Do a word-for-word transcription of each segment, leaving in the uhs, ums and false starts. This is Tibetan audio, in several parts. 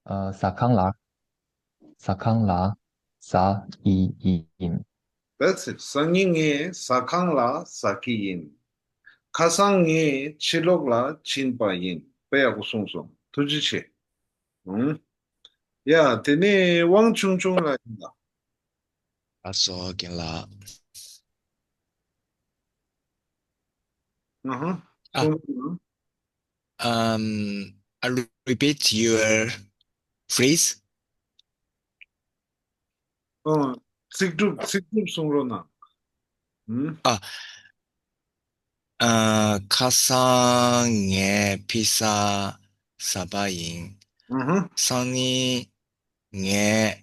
ཨ། ཟ་ཁང་ལ། ཟ་ཁང་ལ་ཟ་གི་ཡིན། That's it. སང་ཉིན་ངས་ཟ་ཁང་ལ་ཟ་གི་ཡིན། ཁ་སང་ངས་ཕྱི་ལོགས་ལ་ཕྱིན་པ་ཡིན། དཔེ་ཡག་པོ་གསུངས་སོང་། ཐུགས་རྗེ་ཆེ། ཨུམ། ཡ། དེ་ནས་དབང་ཆུང་ཆུང་ལ་ཡིན་ད། ལགས་སོ་རྒན་ལགས། ཨ་ཧ། ཨ། གསུངས་སོང་། Um, I repeat your phrase. ཨོ། ཚིག་གྲུབ་ཚིག་གྲུབ་གསུང་རོགས་གནང་། ཨུམ། ཨ། ཨ། ཁ་སང་ངས་ཕི་ས་ཟ་བ་ཡིན། ཨུ་ཧུ། སང་ཉིན་ངས་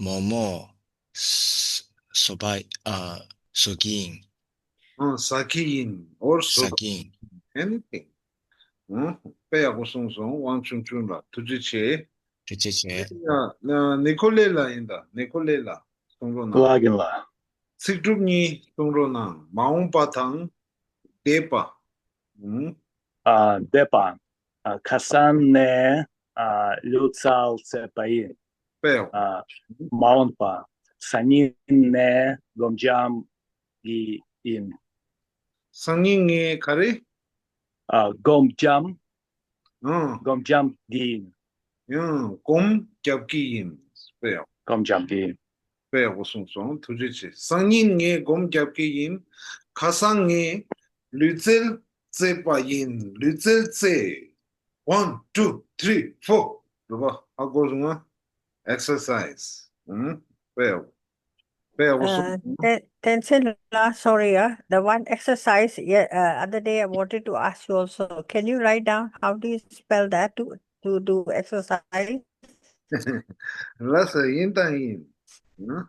མོག་མོག་ཟ་བ། ཨ། ཟ་གི་ཡིན། ཨ། ཟ་གི་ཡིན། or ཟ་གི་ཡིན། Anything. ཨ། དཔེ་ཡག་པོ་གསུངས་སོང་། དབང་ཆུང་ཆུང་ལ་ཐུགས་རྗེ་ཆེ། ཐུགས་རྗེ་ཆེ། ཡ། ན་ནི་ཁོ་ལེ་ལ་ཡིན་ད། ནི་ཁོ་ལེ་ལ་གསུང་རོགས་གནང་། ལགས་རྒན་ལགས། ཚིག་གྲུབ་གཉིས་གསུང་རོགས་གནང་། མ་འོངས་པ་དང་འདས་པ། ཨུམ། ཨ། འདས་པ། ཨ། ཁ་སང་ངས། ཨ། ལུས་རྩལ་རྩེས་པ་ཡིན། དཔེ་ཡག་པོ། ཨ། མ་འོངས་པ། སང་ཉིན་ངས་སྒོམ་རྒྱག་གི་ཡིན། སང་ཉིན་ངས་ག་རེ། ཨ། སྒོམ་རྒྱག་ཨང་། སྒོམ་རྒྱག་གི་ཡིན། ཡང་སྒོམ་རྒྱག་གི་ཡིན། དཔེ་ཡག་སྒོམ་རྒྱག་གི་ཡིན། དཔེ་ཡག་པོ་གསུངས་སོང་། ཐུགས་རྗེ་ཆེ། སང་ཉིན་ངས་སྒོམ་རྒྱག་གི་ཡིན། ཁ་སང་ངས་ལུས་རྩལ་རྩེས་པ་ཡིན། ལུས་རྩལ་རྩེས། One, two, three, four. རེད་པ། ཧ་གོ་སོང་ང་། Exercise. ཨུམ། དཔེ་ཡག་པོ། དཔེ་ཡག་པོ་གསུངས། Uh, Ten- Tenzin La, sorry, uh, the one exercise, yeah, uh, other day I wanted to ask you also. Can you write down how do you spell that to, to do exercise? ལགས་སོ། ཡིན་དང་ཡིན། ཨུམ།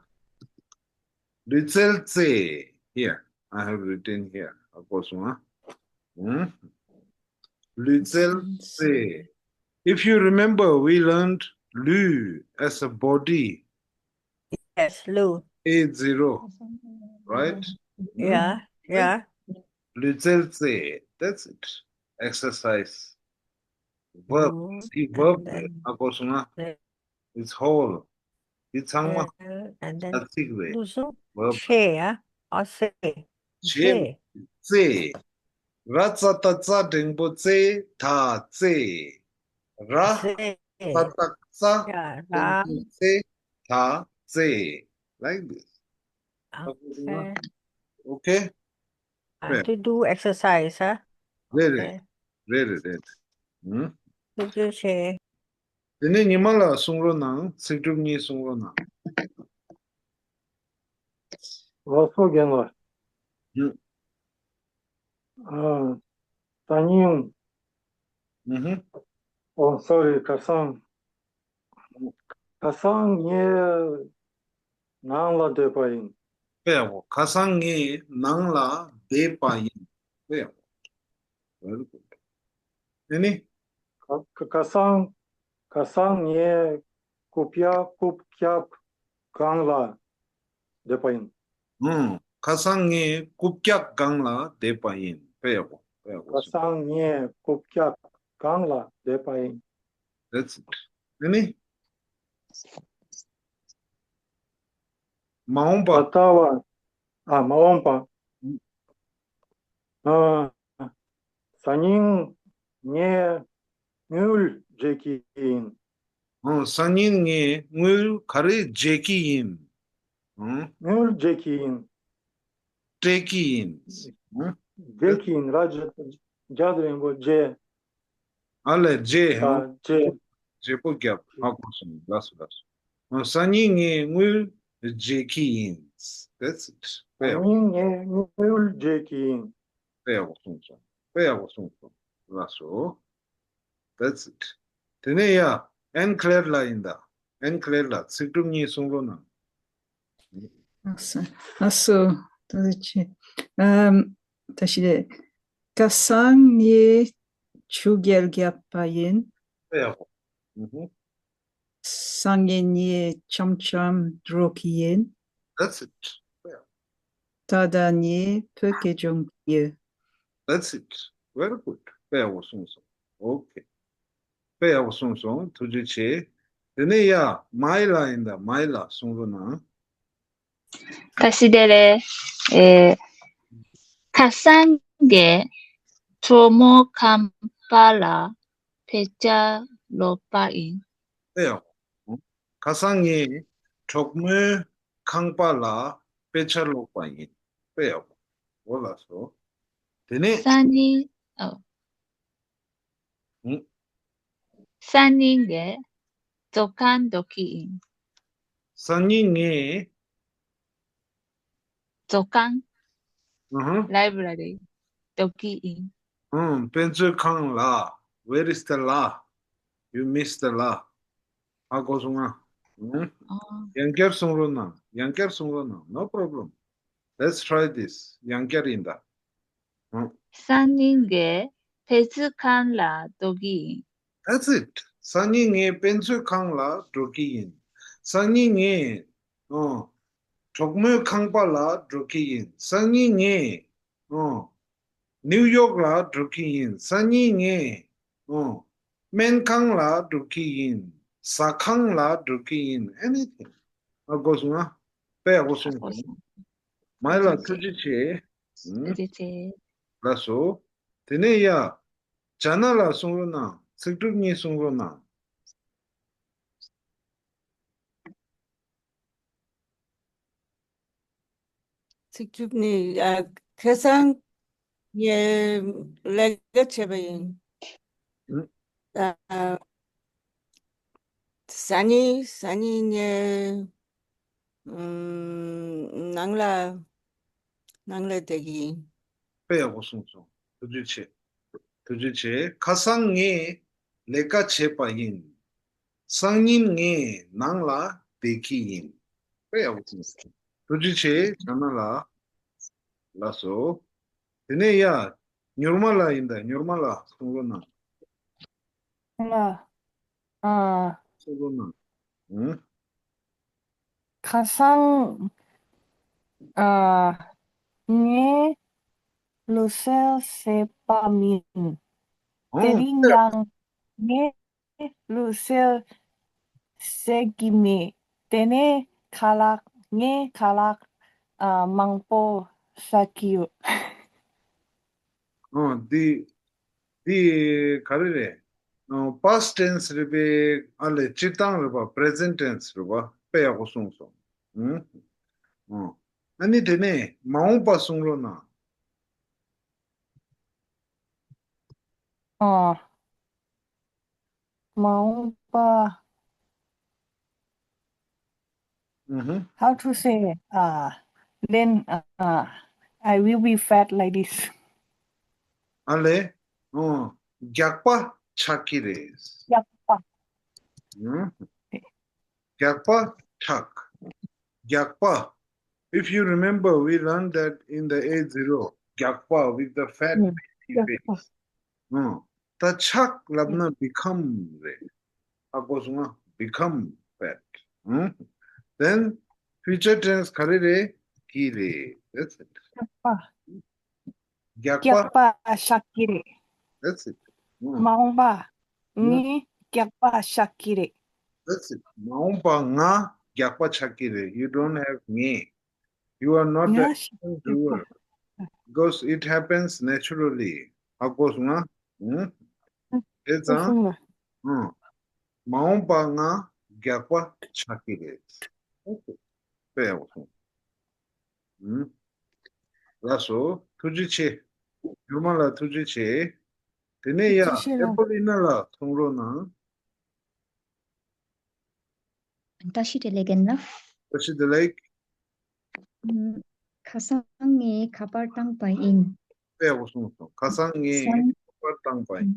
ལུས་རྩལ་རྩེས། Here, I have written here. ཧ་གོ་སོང་ང་། ཨུམ། ལུས་རྩལ་རྩེས། If you remember, we learned ལུས as a body. Yes, ལུས། A zero, right? Yeah, yeah. ལུས་རྩལ་རྩེས། That's it. Exercise. Verb. ལུས། See, verb. And then ཧ་གོ་སོང་ང་། རྩེས། It's whole. འདི་ཚང་མ་རྩེས། And then ད་ཚིག་རེད། ལུས་སུ། Verb. ཆེ་ཡ། ཨ། རྩེས། ཆེ། རྩེས། རྩེས། ར་ཙ་ཏ་རྩ་འགྲེང་བུ་རྩེ། ད་རྩེས། ར། རྩེས། ཙ་ཏ་རྩ། ཡ། ར། འགྲེང་བུ་རྩེ། ད་རྩེས། Like this. Okay. Okay? Uh, to do exercise, huh? རེད་རེད། Okay. རེད་རེད་རེད། ཨུམ། ཐུགས་རྗེ་ཆེ། དེ་ནས་ཉི་མ་ལགས་གསུང་རོགས་གནང་། ཚིག་གྲུབ་གཉིས་གསུང་རོགས་གནང་། ལགས་སོ་རྒན་ལགས། ཨུམ། ཨ། སང་ཉིན། ཨུ་ཧུ། Oh, sorry, ཁ་སང་། ཁ་སང་ངས་ནང་ལ་བསྡད་པ་ཡིན། དཔེ་ཡག་པོ། ཁ་སང་ངས་ནང་ལ་བསྡད་པ་ཡིན། དཔེ་ཡག་པོ། Very good. ཨ་ནི། ཁ་ཁ་ཁ་སང་། ཁ་སང་ངས་རྐུབ་བཀྱག་རྐུབ་བཀྱག་སྒང་ལ་བསྡད་པ་ཡིན། ཨང་། ཁ་སང་ངས་རྐུབ་བཀྱག་སྒང་ལ་བསྡད་པ་ཡིན། དཔེ་ཡག་པོ། དཔེ་ཡག་པོ། ཁ་སང་ངས་རྐུབ་བཀྱག་སྒང་ལ་བསྡད་པ་ཡིན། That's it. ཨ་ནི། མ་འོངས་པ། ད་ལྟ་བ། ཨ། མ་འོངས་པ། ཨ། སང་ཉིན་ངས་དངུལ་འཇལ་གྱི་ཡིན། ཨང་། སང་ཉིན་ངས་དངུལ་ག་རེ་འཇལ་གྱི་ཡིན། ཨང་། དངུལ་འཇལ་གྱི་ཡིན། སྤྲད་ཀྱི་ཡིན། ཨང་། འཇལ་གྱི་ཡིན། ར་ཇ་ཇ་འགྲེང་བུ་འཇལ། ཨ་ལས། འཇལ། ཨ། འཇལ། བརྗེ་པོ་བརྒྱབ། ཧ་གོ་སོང་། ལགས་སོ་ལགས་སོ། ཨང་། སང་ཉིན་ངས་དངུལ་འཇལ་གྱི་ཡིན། That's it. དཔེ་ཡག་སང་ཉིན་ངས་དངུལ་འཇལ་གྱི་ཡིན། དཔེ་ཡག་པོ་གསུངས་སོང་། དཔེ་ཡག་པོ་གསུངས་སོང་། ལགས་སོ། That's it. དེ་ནས་ཡ། ཨན་ཁི་ལེར་ལགས་ཡིན་ད། ཨན་ཁི་ལེར་ལགས། ཚིག་གྲུབ་གཉིས་གསུང་རོགས་གནང་། ལགས་སོ། ལགས་སོ། ཐུགས་རྗེ་ཆེ། ཨམ། ད་ཤི་རེད། ཁ་སང་ངས་ཆུ་རྐྱལ་བརྒྱབ་པ་ཡིན། དཔེ་ཡག་པོ། ཨུ་ཧུ། སང་ཉིན་ངས་འཆམ་འཆམ་འགྲོ་གི་ཡིན། That's it. དཔེ་ཡག་ད་ལྟ་ངས་བོད་སྐད་སྦྱོང་གི་ཡོད། That's it. Very good. དཔེ་ཡག་པོ་གསུངས་སོང་། Okay. དཔེ་ཡག་པོ་གསུངས་སོང་། ཐུགས་རྗེ་ཆེ། དེ་ནས་ཡ་མའི་ལ་ཡིན་ད། མའི་ལ་གསུང་རོགས་གནང་། བཀྲ་ཤིས་བདེ་ལེགས། ཨེ། ཁ་སང་ངས་གྲོགས་མོ་ཁང་པ་ལ་དཔེ་ཆ་ཀློག་པ་ཡིན། དཔེ་ཡག་པོ། ཁ་སང་ངས་གྲོགས་མོའི་ཁང་པ་ལ་དཔེ་ཆ་ཀློག་པ་ཡིན། དཔེ་ཡག་པོ། འོ་ལགས་སོ། དེ་ནས། སང་ཉིན། ཨོ། ཨུ། སང་ཉིན་ངས་མཛོད་ཁང་འགྲོ་གི་ཡིན། སང་ཉིན་ངས། མཛོད་ཁང་། ཨུ་ཧུ། Library འགྲོ་གི་ཡིན། ཨུ། དཔེ་མཛོད་ཁང་ལ། Where is the ལ། You miss the ལ། ཧ་གོ་སོང་ང་། ཨུ། ཨོ། ཡང་བསྐྱར་གསུང་རོགས་གནང་། ཡང་བསྐྱར་གསུང་རོགས་གནང་། No problem. Let's try this. ཡང་བསྐྱར་ཡིན་ད། ཨུ། སང་ཉིན་ངས་དཔེ་མཛོད་ཁང་ལ་འགྲོ་གི་ཡིན། That's it. སང་ཉིན་ངས་དཔེ་མཛོད་ཁང་ལ་འགྲོ་གི་ཡིན། སང་ཉིན་ངས། ཨོ། གྲོགས་མོའི་ཁང་པ་ལ་འགྲོ་གི་ཡིན། སང་ཉིན་ངས། ཨོ། ནིའུ་ཡོག་ལ་འགྲོ་གི་ཡིན། སང་ཉིན་ངས། ཨོ། སྨན་ཁང་ལ་འགྲོ་གི་ཡིན། ཟ་ཁང་ལ་འགྲོ་གི་ཡིན། Anything. ཨ་གོ་སོང་ང་། དཔེ་ཡག་པོ་གསུངས་སོང་། མའི་ལ་ཐུགས་རྗེ་ཆེ། ཨུ། ཐུགས་རྗེ་ཆེ། ལགས་སོ། དེ་ནས་ཡ། ཇ་ན་ལ་གསུང་རོགས་གནང་། ཚིག་གྲུབ་གཉིས་གསུང་རོགས་གནང་། ཚིག་གྲུབ་ནི། ཨ། ཁ་སང་ངས་ལས་ཀ་བྱས་པ་ཡིན། ཨུ། ཨ། སང་ཉིན། སང་ཉིན་ངས། ཨུམ། ནང་ལ། ནང་ལ་བསྡད་ཀྱི་ཡིན། དཔེ་ཡག་པོ་གསུངས་སོང་། ཐུགས་རྗེ་ཆེ། ཐུགས་རྗེ་ཆེ། ཁ་སང་ངས་ལས་ཀ་བྱས་པ་ཡིན། སང་ཉིན་ངས་ནང་ལ་བསྡད་ཀྱི་ཡིན། དཔེ་ཡག་པོ་གསུངས་སོང་། ཐུགས་རྗེ་ཆེ། ཇ་ན་ལ། ལགས་སོ། དེ་ནས་ཡ། མྱུར་མ་ལ་ཡིན་ད། མྱུར་མ་ལ་གསུང་རོགས་གནང་། ལ། ཨ། གསུང་རོགས་གནང་། ཨུ། ཁ་སང་། ཨ། ངས་ལུག་སེལ་བཟས་པ་མིན། ཨོ། དེ་རིང་ཡང་ངས་ལུག་སེལ་བཟས་ཀྱི་མེད། དེ་ནས་ཁ་ལག་ངས་ཁ་ལག་ཨ། མང་པོ་ཟ་གི་ཡོད། ཨོ། འདི། འདི་ག་རེ་རེད། ཨོ། past tense རེད་པས། ཨ་ལས་སྤྱིར་བཏང་རེད་པ། present tense རེད་པ། དཔེ་ཡག་པོ་གསུངས་སོང་། ཨུ། ཨོ། ཨ་ནི་དེ་ནས་མ་འོངས་པ་གསུང་རོགས་གནང་། ཨོ། མ་འོངས་པ། ཨུ་ཧུ། How to say, uh, then, uh, I will be fat like this. ཨ་ལས། ཨོ། རྒྱགས་པ་ཆགས་ཀྱི་རེད། རྒྱགས་པ། ཨུ། རྒྱགས་པ་ཆགས། རྒྱགས་པ། If you remember, we learned that in the A zero. རྒྱགས་པ with the fat ཨུ། baby རྒྱགས་པ། face. ཨུ། ད་ཆགས་ལབ་ན་become རེད། ཧ་གོ་སོང་ང་། become fat. ཨུ། Then future tense ག་རེ་རེད། གྱི་རེད། That's it. རྒྱགས་པ། རྒྱགས་པ། རྒྱགས་པ་ཆགས་ཀྱི་རེད། That's it. ཨུ། མ་འོངས་པ། ཨུ། ངས་རྒྱགས་པ་ཆགས་ཀྱི་རེད། That's it. མ་འོངས་པ་ང་རྒྱགས་པ་ཆགས་ཀྱི་རེད། You don't have ངས། You are not ང་an instant doer. Because it happens naturally. ཧ་གོ་སོང་ང་། ཨུ། དེ་ཙང་། ཨུ། མ་འོངས་པ་ང་རྒྱགས་པ་ཆགས་ཀྱི་རེད། དཔེ་ཡག་པོ་སོང་། ཨུ། ལགས་སོ། ཐུགས་རྗེ་ཆེ། མྱུར་མ་ལ་ཐུགས་རྗེ་ཆེ། དེ་ནས་ཡ། ཐུགས་རྗེ་ཆེ་ལགས། ཨེ་པོ་ལི་ན་ལ་གསུང་རོགས་གནང་། བཀྲ་ཤིས་བདེ་ལེགས་རྒན་ལགས། བཀྲ་ཤིས་བདེ་ལེགས། ཨུམ། ཁ་སང་ངས་ཁ་པར་བཏང་པ་ཡིན། དཔེ་ཡག་པོ་གསུངས་སོང་། ཁ་སང་ངས་སང་ཁ་པར་བཏང་པ་ཡིན།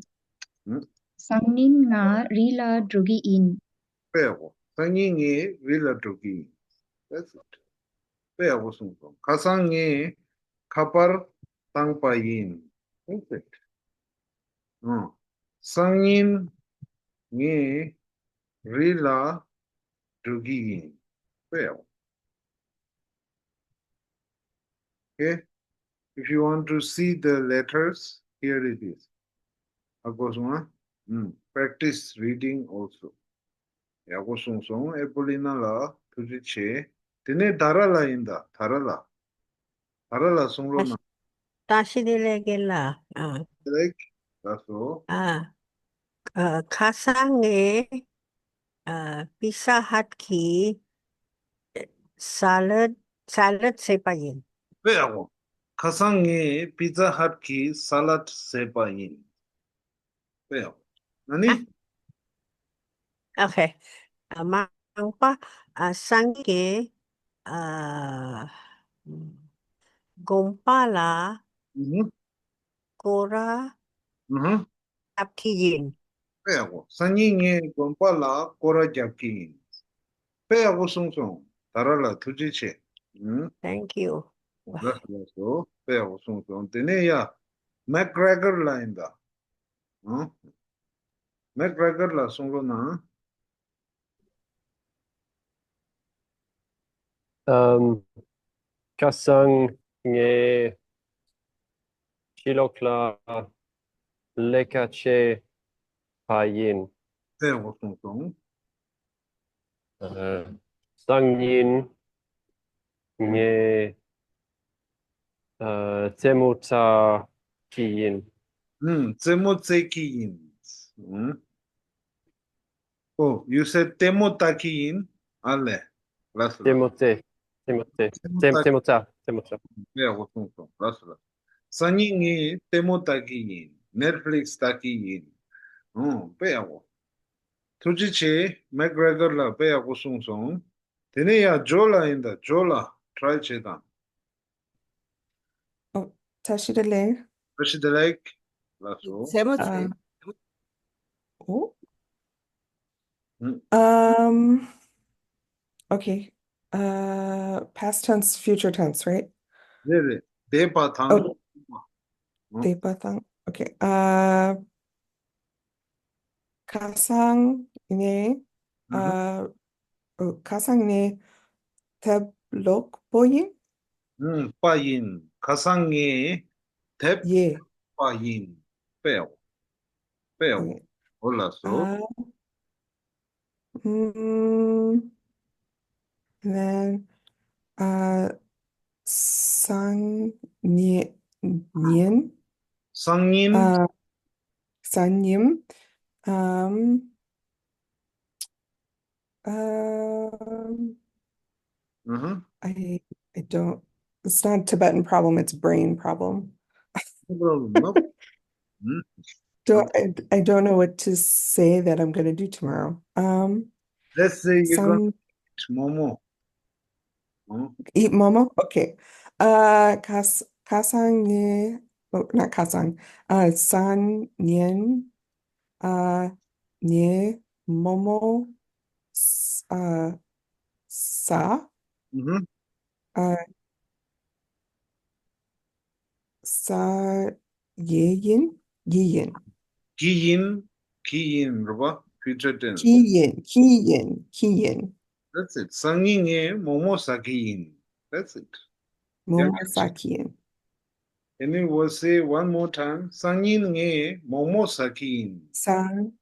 ཨུམ། སང་ཉིན་ང་རི་ལ་འགྲོ་གི་ཡིན། དཔེ་ཡག་པོ། སང་ཉིན་ངས་རི་ལ་འགྲོ་གི་ཡིན། That's it. དཔེ་ཡག་པོ་གསུངས་སོང་། ཁ་སང་ངས་ཁ་པར་བཏང་པ་ཡིན། That's it. ཨང་། སང་ཉིན་ངས་རི་ལ་འགྲོ་གི་ཡིན། དཔེ་ཡག་པོ། Okay. If you want to see the letters, here it is. ཧ་གོ་སོང་ཨ། ཨུམ། Practice reading also. ཡག་པོ་གསུངས་སོང་། ཨེ་པོ་ལི་ན་ལགས་ཐུགས་རྗེ་ཆེ། དེ་ནས་དྷ་ར་ལགས་ཡིན་ད། དྷ་ར་ལགས། དྷ་ར་ལགས་གསུང་རོགས་གནང་། བཀྲ་ཤིས་བདེ་ལེགས་རྒན་ལགས། ཨ། བདེ་ལེགས། ལགས་སོ། ཨ། ཨ། ཁ་སང་ངས། ཨ། པི་ཛ་ཧཊ་གི་ས་ལད། ས་ལད་བཟས་པ་ཡིན། དཔེ་ཡག་པོ། ཁ་སང་ངས་པི་ཛ་ཧཊ་གི་ས་ལད་བཟས་པ་ཡིན། དཔེ་ཡག་པོ། ཨ་ནི། ཨ། ཨོ་ཁེ། ཨ། མ་འོངས་པ། ཨ། སང་ཉིན་ངས། ཨ། དགོན་པ་ལ། ཨུ་ཧུ། སྐོར་ར། ཨུ་ཧུ། རྒྱག་གི་ཡིན། དཔེ་ཡག་པོ། སང་ཉིན་ངས་དགོན་པ་ལ་སྐོར་ར་རྒྱག་གི་ཡིན། དཔེ་ཡག་པོ་གསུངས་སོང་། དྷ་ར་ལགས་ཐུགས་རྗེ་ཆེ། ཨུ། Thank you. ལགས་སོ། ལགས་སོ། དཔེ་ཡག་པོ་གསུངས་སོང་། དེ་ནས་ཡ། མེག་རེ་གྷར་ལགས་ཡིན་ད། ཨང་། མེག་རེ་གྷར་ལགས་གསུང་རོགས་གནང་། ཨམ། ཁ་སང་ངས་ཕྱི་ལོགས་ལ་ལས་ཀ་བྱས་པ་ཡིན། དཔེ་ཡག་པོ་གསུངས་སོང་། ཨ། སང་ཉིན་ངས། ཨ། རྩེད་མོ་རྩེ་གི་ཡིན། ཨུམ། རྩེད་མོ་རྩེ་གི་ཡིན། ཨུམ། Oh, you said རྩེད་མོ་ལྟ་གི་ཡིན། ཨ་ལས། ལགས་སོ། རྩེད་མོ་རྩེ། རྩེད་མོ་རྩེ། རྩེད་མོ་རྩེ། རྩེད་མོ་རྩེ། རྩེད་མོ་རྩེ། དཔེ་ཡག་པོ་གསུངས་སོང་། ལགས་སོ་ལགས། སང་ཉིན་ངས་རྩེད་མོ་ལྟ་གི་ཡིན། ནེཊ་ཕི་ལིག་སི་ལྟ་གི་ཡིན། ཨོ། དཔེ་ཡག་པོ། ཐུགས་རྗེ་ཆེ། མེག་རེ་གྷར་ལགས་དཔེ་ཡག་པོ་གསུངས་སོང་། དེ་ནས་ཡ་ཇོ་ལགས་ཡིན་ད། ཇོ་ལགས་ཊི་རའི་བྱེད་དང་། ཨོ། བཀྲ་ཤིས་བདེ་ལེགས། བཀྲ་ཤིས་བདེ་ལེགས། ལགས་སོ། རྩེད་མོ་རྩེ། ཨ། ཨོ། ཨུམ། Um, okay. Uh, past tense, future tense, right? རེད་རེད། འདས་པ་དང་། ཨོ། ཨུམ། འདས་པ་དང་། Okay. Uh, ཁ་སང་ངས། ཨུ་ཧུ། ཨ། ཨོ། ཁ་སང་ངས་དེབ་ཀློག་པ་ཡིན། ཨུམ། པ་ཡིན། ཁ་སང་ངས་དེབ་ཡེ། པ་ཡིན། དཔེ་ཡག་པོ། དཔེ་ཡག་པོ། ཨོ། ལགས་སོ། ཨ། ཨུམ། Then, ཨ། སང་ཉིན། ཉིན། སང་ཉིན། ཨ། སང་ཉིན། ཨམ། Um, ཨུ་ཧུ། I, I don't, it's not a Tibetan problem, it's a brain problem. No problem, no problem. Hmm? Don't, I, I don't know what to say that I'm gonna do tomorrow. Um, Let's say you're gonna some eat momo. Hmm? Eat momo? Okay. Uh, ཁ་སང་ཁ་སང་ངས། Oh, not ཁ་སང་། ཨ། སང་ཉིན། ཨ། ངས་མོག་མོག་ཟ། ཨ། ཟ། ཨུ་ཧུ། ཨ། ཟ་ཡི་ཡིན། ཡི་ཡིན། གི་ཡིན། གི་ཡིན་རེད་པ། Future tense. གི་ཡིན། གི་ཡིན། གི་ཡིན། That's it. སང་ཉིན་ངས་མོག་མོག་ཟ་གི་ཡིན། That's it. མོག་མོག་ཟ་གི་ཡིན། Can you say one more time? སང་ཉིན་ངས་མོག་མོག་ཟ་གི་ཡིན། སང་།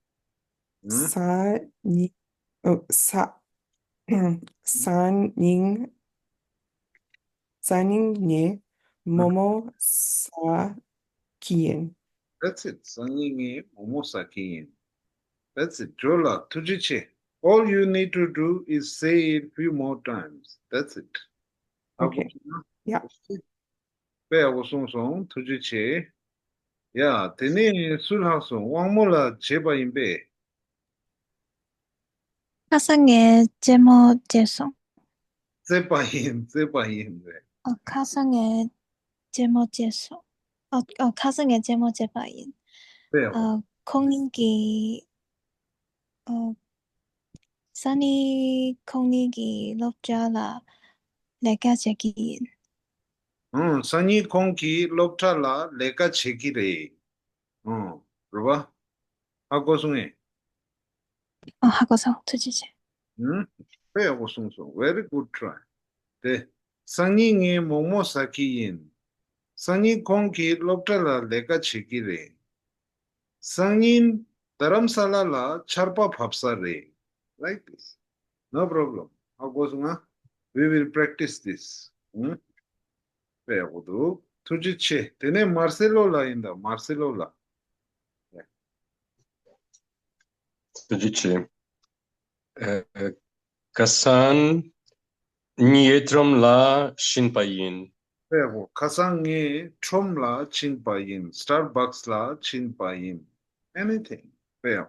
ཨུ། སང་ཉིན། ཨོ། ས། སང་ཉིན། སང་ཉིན་ངས་མོག་མོག་ཟ་གི་ཡིན། That's it. སང་ཉིན་ངས་མོག་མོག་ཟ་གི་ཡིན། That's it. ཇོ་ལགས་ཐུགས་རྗེ་ཆེ། All you need to do is say it few more times. That's it. Okay. Yeah. དཔེ་ཡག་པོ་གསུངས་སོང་། ཐུགས་རྗེ་ཆེ། ཡ། དེ་ནས་སུ་ལྷག་སོང་། དབང་མོ་ལགས་བྱས་པ་ཡིན་པས། ཁ་སང་ངས་རྩེད་མོ་རྩེས་སོང་། རྩེས་པ་ཡིན། རྩེས་པ་ཡིན་རེད། ཨ། ཁ་སང་ངས་རྩེད་མོ་རྩེས་སོང་། ཨ། ཨ། ཁ་སང་ངས་རྩེད་མོ་རྩེས་པ་ཡིན། དཔེ་ཡག་པོ། ཨ། ཁོང་གཉིས་ཀྱིས། ཨ། སང་ཉིན་ཁོང་གཉིས་ཀྱིས་སློབ་གྲྭ་ལ་ལས་ཀ་བྱེད་ཀྱི་ཡིན། ཨང་། སང་ཉིན་ཁོང་གིས་སློབ་གྲྭ་ལ་ལས་ཀ་བྱེད་ཀྱི་རེད། ཨང་། རེད་པ། ཧ་གོ་སོང་ངས། ཨ། ཧ་གོ་སོང་། ཐུགས་རྗེ་ཆེ། ཨང་། དཔེ་ཡག་པོ་གསུངས་སོང་། Very good try. དེ། སང་ཉིན་ངས་མོག་མོག་ཟ་གི་ཡིན། སང་ཉིན་ཁོང་གིས་སློབ་གྲྭ་ལ་ལས་ཀ་བྱེད་ཀྱི་རེད། སང་ཉིན་ རྡ་རམ་ས་ལ་ལ་ཆར་པ་བབས་ས་རེད། Like this. No problem. ཧ་གོ་སོང་ང་། We will practice this. ཧུམ། དཔེ་ཡག་པོ་འདུག་ཐུགས་རྗེ་ཆེ། དེ་ནས་མར་སེ་ལོ་ལགས་ཡིན་ད། མར་སེ་ལོ་ལགས། ཐུགས་རྗེ་ཆེ། ཨ། ཁ་སང་ངའི་ཁྲོམ་ལ་ཕྱིན་པ་ཡིན། དཔེ་ཡག་པོ། ཁ་སང་ངའི་ཁྲོམ་ལ་ཕྱིན་པ་ཡིན། Starbucks ལ་ཕྱིན་པ་ཡིན། Anything. དཔེ་ཡག་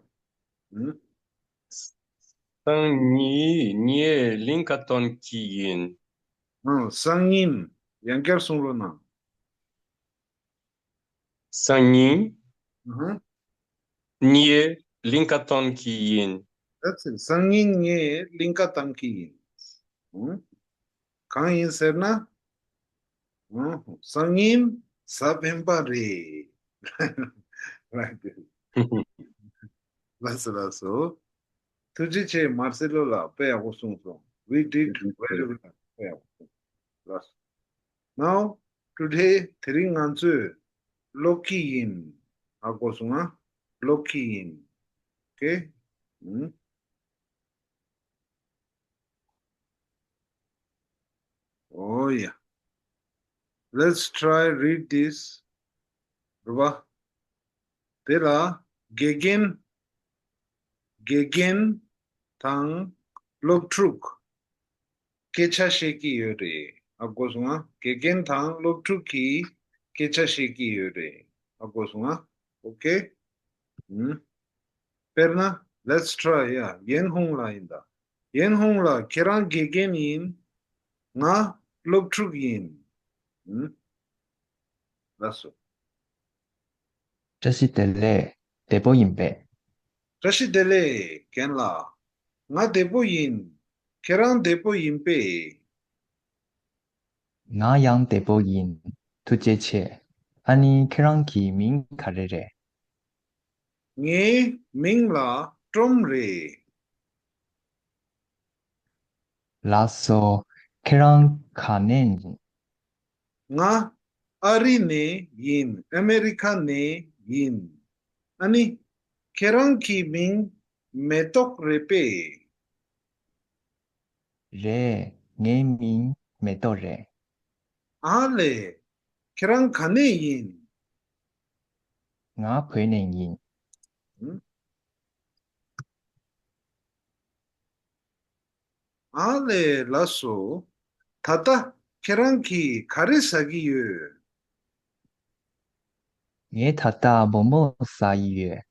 པོ། ཧུམ། སང་ཉིན་ངས་གླིང་ག་ཐོན་གྱི་ཡིན། ཨང་། སང་ཉིན། ཡང་བསྐྱར་གསུང་རོགས་གནང་། སང་ཉིན་ཨ་ཧ། ངས་གླིང་ག་ཐོན་གྱི་ཡིན། That's it. སང་ཉིན་ངས་གླིང་ག་བཏང་གི་ཡིན། ཨང་། གང་ཡིན་ཟེར་ན། ཨང་། སང་ཉིན་གཟའ་སྤེན་པ་རེད། Like this. ལགས་སོ། ལགས་སོ། ཐུགས་རྗེ་ཆེ། མར་སེ་ལོ་ལགས། དཔེ་ཡག་པོ་གསུངས་སོང་། We did very well. དཔེ་ཡག་པོ་གསུངས། ལགས་སོ། Now, today དེ་རིང་ང་ཚོས་ཀློག་གི་ཡིན། ཧ་གོ་སོང་ང་། ཀློག་གི་ཡིན། Okay? ཨུམ། Oh yeah. Let's try read this. རེད་པ། དེ་ལ་དགེ་རྒན། དགེ་རྒན་དང་སློབ་ཕྲུག་སྐད་ཆ་བཤད་ཀྱི་ཡོད་རེད། ཧ་གོ་སོང་ང་། དགེ་རྒན་དང་སློབ་ཕྲུག་གིས་སྐད་ཆ་བཤད་ཀྱི་ཡོད་རེད། ཧ་གོ་སོང་ང་། Okay? ཨུམ། དཔེར་ན། Let's try. Yeah. ཡན་ཧུང་ལགས་ཡིན་ད། ཡན་ཧུང་ལགས། ཁྱེད་རང་དགེ་རྒན་ཡིན། ང་སློབ་ཕྲུག་ཡིན། ཨུམ། ལགས་སོ། བཀྲ་ཤིས་བདེ་ལེགས། བདེ་པོ་ཡིན་པས། བཀྲ་ཤིས་བདེ་ལེགས་རྒན་ལགས། ང་བདེ་པོ་ཡིན། ཁྱེད་རང་བདེ་པོ་ཡིན་པས། ང་ཡང་བདེ་པོ་ཡིན། ཐུགས་རྗེ་ཆེ། ཨ་ནི་ཁྱེད་རང་གི་མིང་ག་རེ་རེད། ངའི་མིང་ལ་ཀྲོམ་རེད། ལགས་སོ། ཁྱེད་རང་ག་ནས་ཡིན། ང་ཨ་རི་ནས་ཡིན། ཨ་མེ་རི་ཁ་ནས་ཡིན། ཨ་ནི། ཁྱེད་རང་གི་མིང་མེ་ཏོག་རེད་པས། རེད། ངའི་མིང་མེ་ཏོག་རེད། ཨ་ལས། ཁྱེད་རང་ག་ནས་ཡིན། ང་བོད་ནས་ཡིན། ཨུམ། ཨ་ལས། ལགས་སོ། ད་ལྟ་ཁྱེད་རང་གིས་ག་རེ་ཟ་གི་ཡོད། ངས་ད་ལྟ་མོག་མོག་ཟ་ཡི་ཡོད།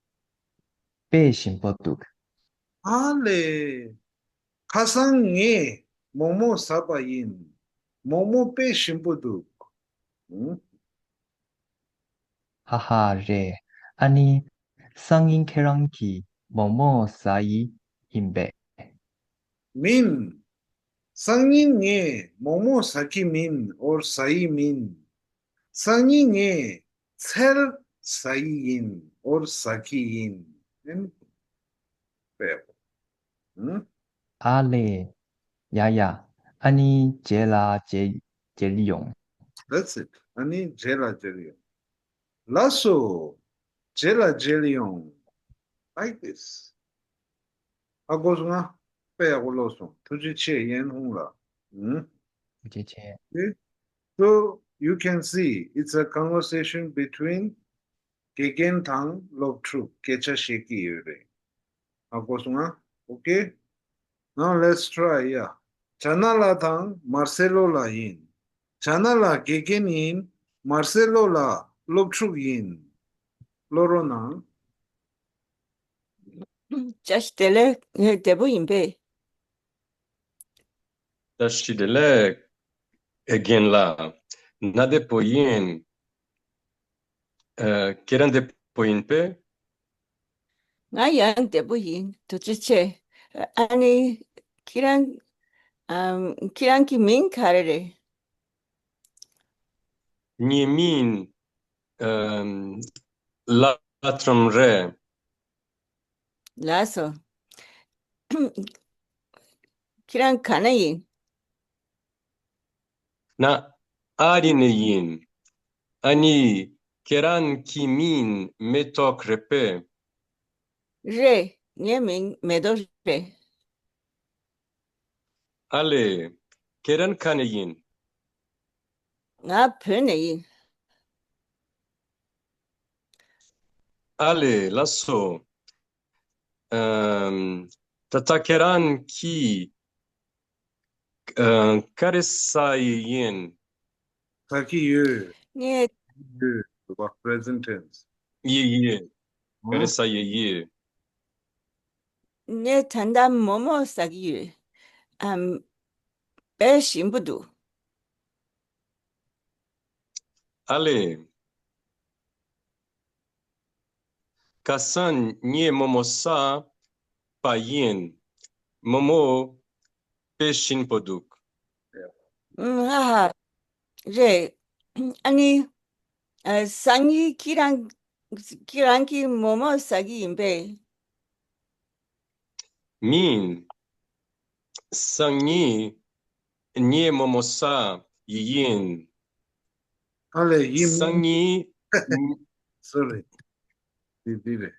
དཔེ་ཞིམ་པོ་འདུག་ཨ་ལས། ཁ་སང་ངས་མོག་མོག་ཟ་བ་ཡིན། མོག་མོག་དཔེ་ཞིམ་པོ་འདུག་ཨུམ། ཧ་ཧ། རེད། ཨ་ནི། སང་ཉིན་ཁྱེད་རང་གིས་མོག་མོག་ཟ་ཡི་ཡིན་པས། མིན། སང་ཉིན་ངས་མོག་མོག་ཟ་གི་མིན། or ཟ་ཡི་མིན། སང་ཉིན་ངས་ཚལ་ཟ་ཡི་ཡིན། or ཟ་གི་ཡིན། ཨེན། དཔེ། ཨུམ། ཨ་ལས། ཡ་ཡ། ཨ་ནི་རྗེས་ལ་མཇལ་མཇལ་ཡོང་། That's it. ཨ་ནི་རྗེས་ལ་མཇལ་ཡོང་། ལགས་སོ། རྗེས་ལ་མཇལ་ཡོང་། Like this. ཧ་གོ་སོང་ང་། དཔེ་ཡག་པོ་ཀློག་སོང་། ཐུགས་རྗེ་ཆེ། ཡན་ཧུང་ལགས། ཨུམ། ཐུགས་རྗེ་ཆེ། Okay? So you can see it's a conversation between དགེ་རྒན་དང་སློབ་ཕྲུག་སྐད་ཆ་བཤད་ཀྱི་ཡོད་རེད། ཧ་གོ་སོང་ང་། Okay? Now let's try. Yeah. ཇ་ན་ལགས་དང་མར་སེ་ལོ་ལགས་ཡིན། ཇ་ན་ལགས་དགེ་རྒན་ཡིན། མར་སེ་ལོ་ལགས་སློབ་ཕྲུག་ཡིན། ཀློག་རོགས་གནང་། བཀྲ་ཤིས་བདེ་ལེགས། ངས་བདེ་པོ་ཡིན་པས། བཀྲ་ཤིས་བདེ་ལེགས། ཨེ་རྒན་ལགས། ང་བདེ་པོ་ཡིན། ཨ། ཁྱེད་རང་བདེ་པོ་ཡིན་པས། ང་ཡང་བདེ་པོ་ཡིན། ཐུགས་རྗེ་ཆེ། ཨ་ནི། ཁྱེད་རང་། ཨམ། ཁྱེད་རང་གི་མིང་ག་རེ་རེད། ངའི་མིང་། ཨམ། ལ་ཁྲོམ་རེད། ལགས་སོ། ཁྱེད་རང་ག་ནས་ཡིན། ང་ཨ་རི་ནས་ཡིན། ཨ་ནི། ཁྱེད་རང་གི་མིང་མེ་ཏོག་རེད་པས། རེད། ངའི་མིང་མེ་ཏོག་རེད། ཨ་ལེ། ཁྱེད་རང་ག་ནས་ཡིན། ང་བོད་ནས་ཡིན། ཨ་ལེ། ལགས་སོ། ཨམ། ད་ལྟ་ཁྱེད་རང་གི་ཨ། ག་རེ་ཟ་ཡི་ཡིན། ཟ་གི་ཡོད། ངས། ཡོད། བ། present tense། ཡི་ཡི། ག་རེ་ཟ་ཡི་ཡིན། ངས་ད་ལྟ་མོག་མོག་ཟ་གི་ཡོད། ཨམ། དཔེ་ཞིམ་པོ་འདུག་ཨ་ལེ། ཁ་སང་ངས་མོག་མོག་ཟ་བ་ཡིན། མོག་མོག་དཔེ་ཞིམ་པོ་འདུག་ཧ་ཧ། རེད། ཨ་ནི། སང་ཉིན་ཁྱེད་རང་ཁྱེད་རང་གིས་མོག་མོག་ཟ་གི་ཡིན་པས། མིན། སང་ཉིན་ངས་མོག་མོག་ཟ་ཡི་ཡིན། ཨ་ལེ་ཡིན། སང་ཉིན། སོ་རི། དེ་དེ་རེད།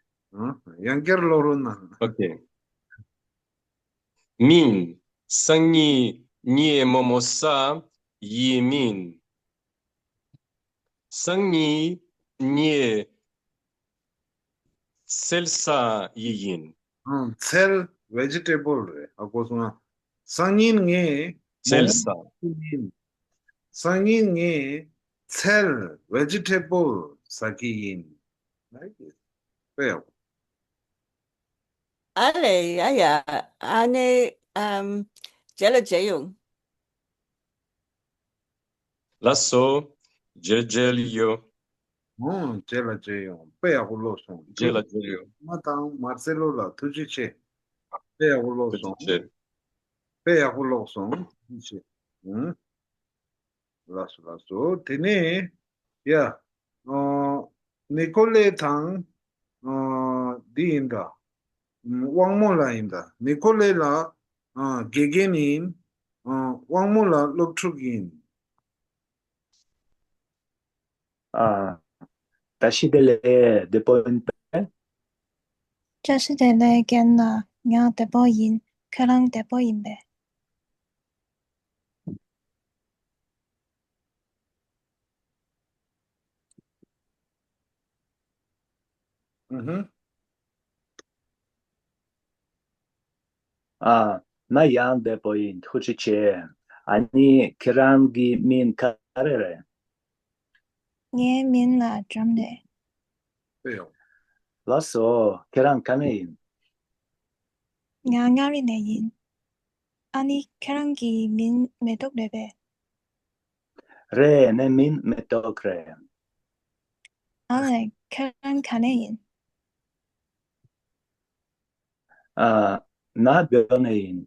ཡང་བསྐྱར་ཀློག་རོགས་གནང་། ཨོ་ཁེ། མིན། སང་ཉིན་ངས་མོག་མོག་ཟ་ཡི་མིན། སང་ཉིན་ངས་ཚལ་ཟ་ཡི་ཡིན། ཚལ། vegetable རེད། ཧ་གོ་སོང་ང་། སང་ཉིན་ངས་ཚལ་ཟ་ཡི་ཡིན། སང་ཉིན་ངས་ཚལ། vegetable ཟ་གི་ཡིན། དཔེ་ཡག་པོ། ཨ་ལེ། ཡ་ཡ། ཨ་ནི། ཨམ། རྗེས་ལ་མཇལ་ཡོང་། ལགས་སོ། རྗེས་རྗེས་ལ་ཡོང་། ཨོ། རྗེས་ལ་མཇལ་ཡོང་། དཔེ་ཡག་པོ་ཀློག་སོང་། རྗེས་ལ་མཇལ་ཡོང་། མ་དང་མར་སེ་ལོ་ལགས་ཐུགས་རྗེ་ཆེ། དཔེ་ཡག་པོ་ཀློག་སོང་། ཐུགས་རྗེ་ཆེ། དཔེ་ཡག་པོ་ཀློག་སོང་། ཐུགས་རྗེ་ཆེ། ཨུམ། ལགས་སོ་ལགས་སོ། དེ་ནས་ཡ། ཨོ། ནི་ཀོ་ལེ་དང་། ཨོ། འདི་ཡིན་ད། དབང་མོ་ལགས་ཡིན་ད། ནི་ཀོ་ལེ་ལགས། ཨ། དགེ་རྒན་ཡིན། ཨ། དབང་མོ་ལགས་སློབ་ཕྲུག་ཡིན། ཨ། བཀྲ་ཤིས་བདེ་ལེགས། བདེ་པོ་ཡིན་པས། བཀྲ་ཤིས་བདེ་ལེགས་རྒན་ལགས། ང་བདེ་པོ་ཡིན། ཁྱེད་རང་བདེ་པོ་ཡིན་པས། ཨུ་ཧུམ། ཨ། ང་ཡང་བདེ་པོ་ཡིན། ཐུགས་རྗེ་ཆེ། ཨ་ནི་ཁྱེད་རང་གི་མིང་ག་རེ་རེད། ངའི་མིང་ལ་འཇམ་རེད། ལགས་སོ། ཁྱེད་རང་ག་ནས་ཡིན། ང་མངའ་རིས་ནས་ཡིན། ཨ་ནི་ཁྱེད་རང་གི་མིང་མེ་ཏོག་རེད་པས། རེད། ངའི་མིང་མེ་ཏོག་རེད། ཨ་ལས། ཁྱེད་རང་ག་ནས་ཡིན། ཨ། ང་བོད་ནས་ཡིན།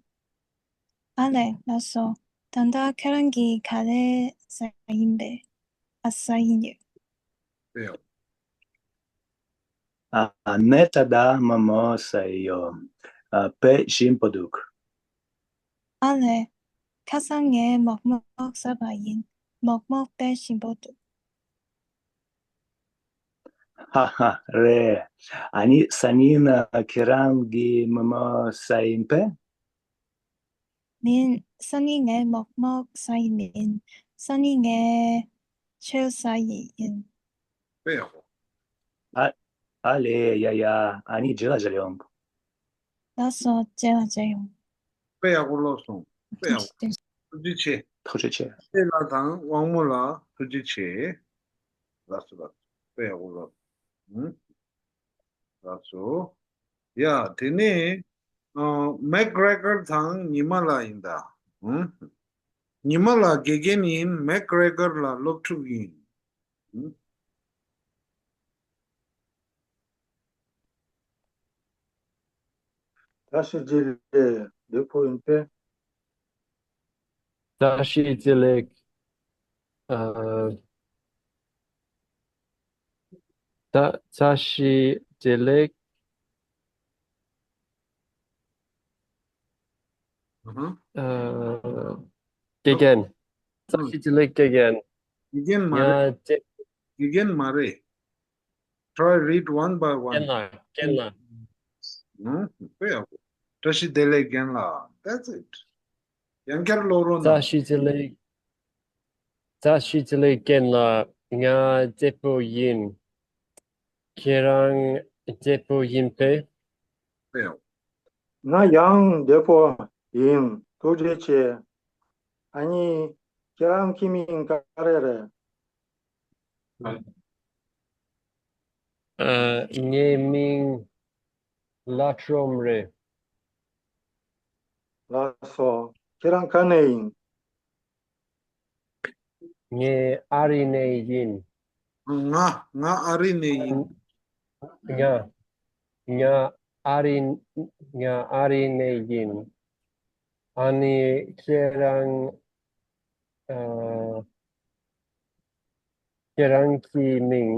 ཨ་ལས། ལགས་སོ། ད་ལྟ་ཁྱེད་རང་གིས་ག་རེ་ཟ་ཡིན་པས། ཨ། ཟ་ཡིན་ཡོད། ཨ། ངས་ད་ལྟ་མོག་མོག་ཟ་ཡི་ཡོད། ཨ། དཔེ་ཞིམ་པོ་འདུག་ཨ་ལས། ཁ་སང་ངས་མོག་མོག་ཟ་བ་ཡིན། མོག་མོག་དཔེ་ཞིམ་པོ་འདུག་ཧ་ཧ། རེད། ཨ་ནི་སང་ཉིན་ཁྱེད་རང་གིས་མོག་མོག་ཟ་ཡིན་པས། མིན། སང་ཉིན་ངས་མོག་མོག་ཟ་ཡི་མིན། སང་ཉིན་ངས་ཚལ་ཟ་ཡི་ཡིན། དཔེ་ཡག་པོ། ཨ། ཨ་ལས། ཡ་ཡ། ཨ་ནི་རྗེས་ལ་མཇལ་ཡོང་། ལགས་སོ། རྗེས་ལ་མཇལ་ཡོང་། དཔེ་ཡག་པོ་ཀློག་སོང་། དཔེ་ཡག་པོ། ཐུགས་རྗེ་ཆེ། ཐུགས་རྗེ་ཆེ། ཨ་ལས་ལགས་དང་དབང་མོ་ལགས་ཐུགས་རྗེ་ཆེ། ལགས་སོ་ལགས་སོ། དཔེ་ཡག་པོ་ཀློག་ཨུམ། ལགས་སོ། ཡ། དེ་ནས་ཨ། མེག་རེ་གར་དང་ཉི་མ་ལགས་ཡིན་ད། ཨུམ། ཉི་མ་ལགས་དགེ་རྒན་ཡིན། མེག་རེ་གར་ལགས་སློབ་ཕྲུག་ཡིན། ཨུམ། བཀྲ་ཤིས་བདེ་ལེགས། བདེ་པོ་ཡིན་པས། བཀྲ་ཤིས་བདེ་ལེགས། ཨ། ད། བཀྲ་ཤིས་བདེ་ལེགས། ཨ། དགེ་རྒན། བཀྲ་ཤིས་བདེ་ལེགས་དགེ་རྒན། དགེ་རྒན་མ་རེད། ཡ། དགེ་རྒན་མ་རེད། Try read one by one. རྒན་ལགས། རྒན་ལགས། ཨུམ། དཔེ་ཡག་པོ། བཀྲ་ཤིས་བདེ་ལེགས་རྒན་ལགས། That's it. ཡང་བསྐྱར་ཀློག་རོགས་གནང་། བཀྲ་ཤིས་བདེ་ལེགས། བཀྲ་ཤིས་བདེ་ལེགས་རྒན་ལགས། ང་བདེ་པོ་ཡིན། ཁྱེད་རང་བདེ་པོ་ཡིན་པས། དཔེ་ཡག་ང་ཡང་བདེ་པོ་ཡིན། ཐུགས་རྗེ་ཆེ། ཨ་ནི་ཁྱེད་རང་གི་མིང་ག་རེ་རེད། ཨ། ངའི་མིང་ལྷ་ཁྲོམ་རེད། ལགས་སོ། ཁྱེད་རང་ག་ནས་ཡིན། ངས་ཨ་རི་ནས་ཡིན། ང་ང་ཨ་རི་ནས་ཡིན། ང་ང་ཨ་རི་ང་ཨ་རི་ནས་ཡིན། ཨ་ནི་ཁྱེད་རང་ཨ། ཁྱེད་རང་གི་མིང་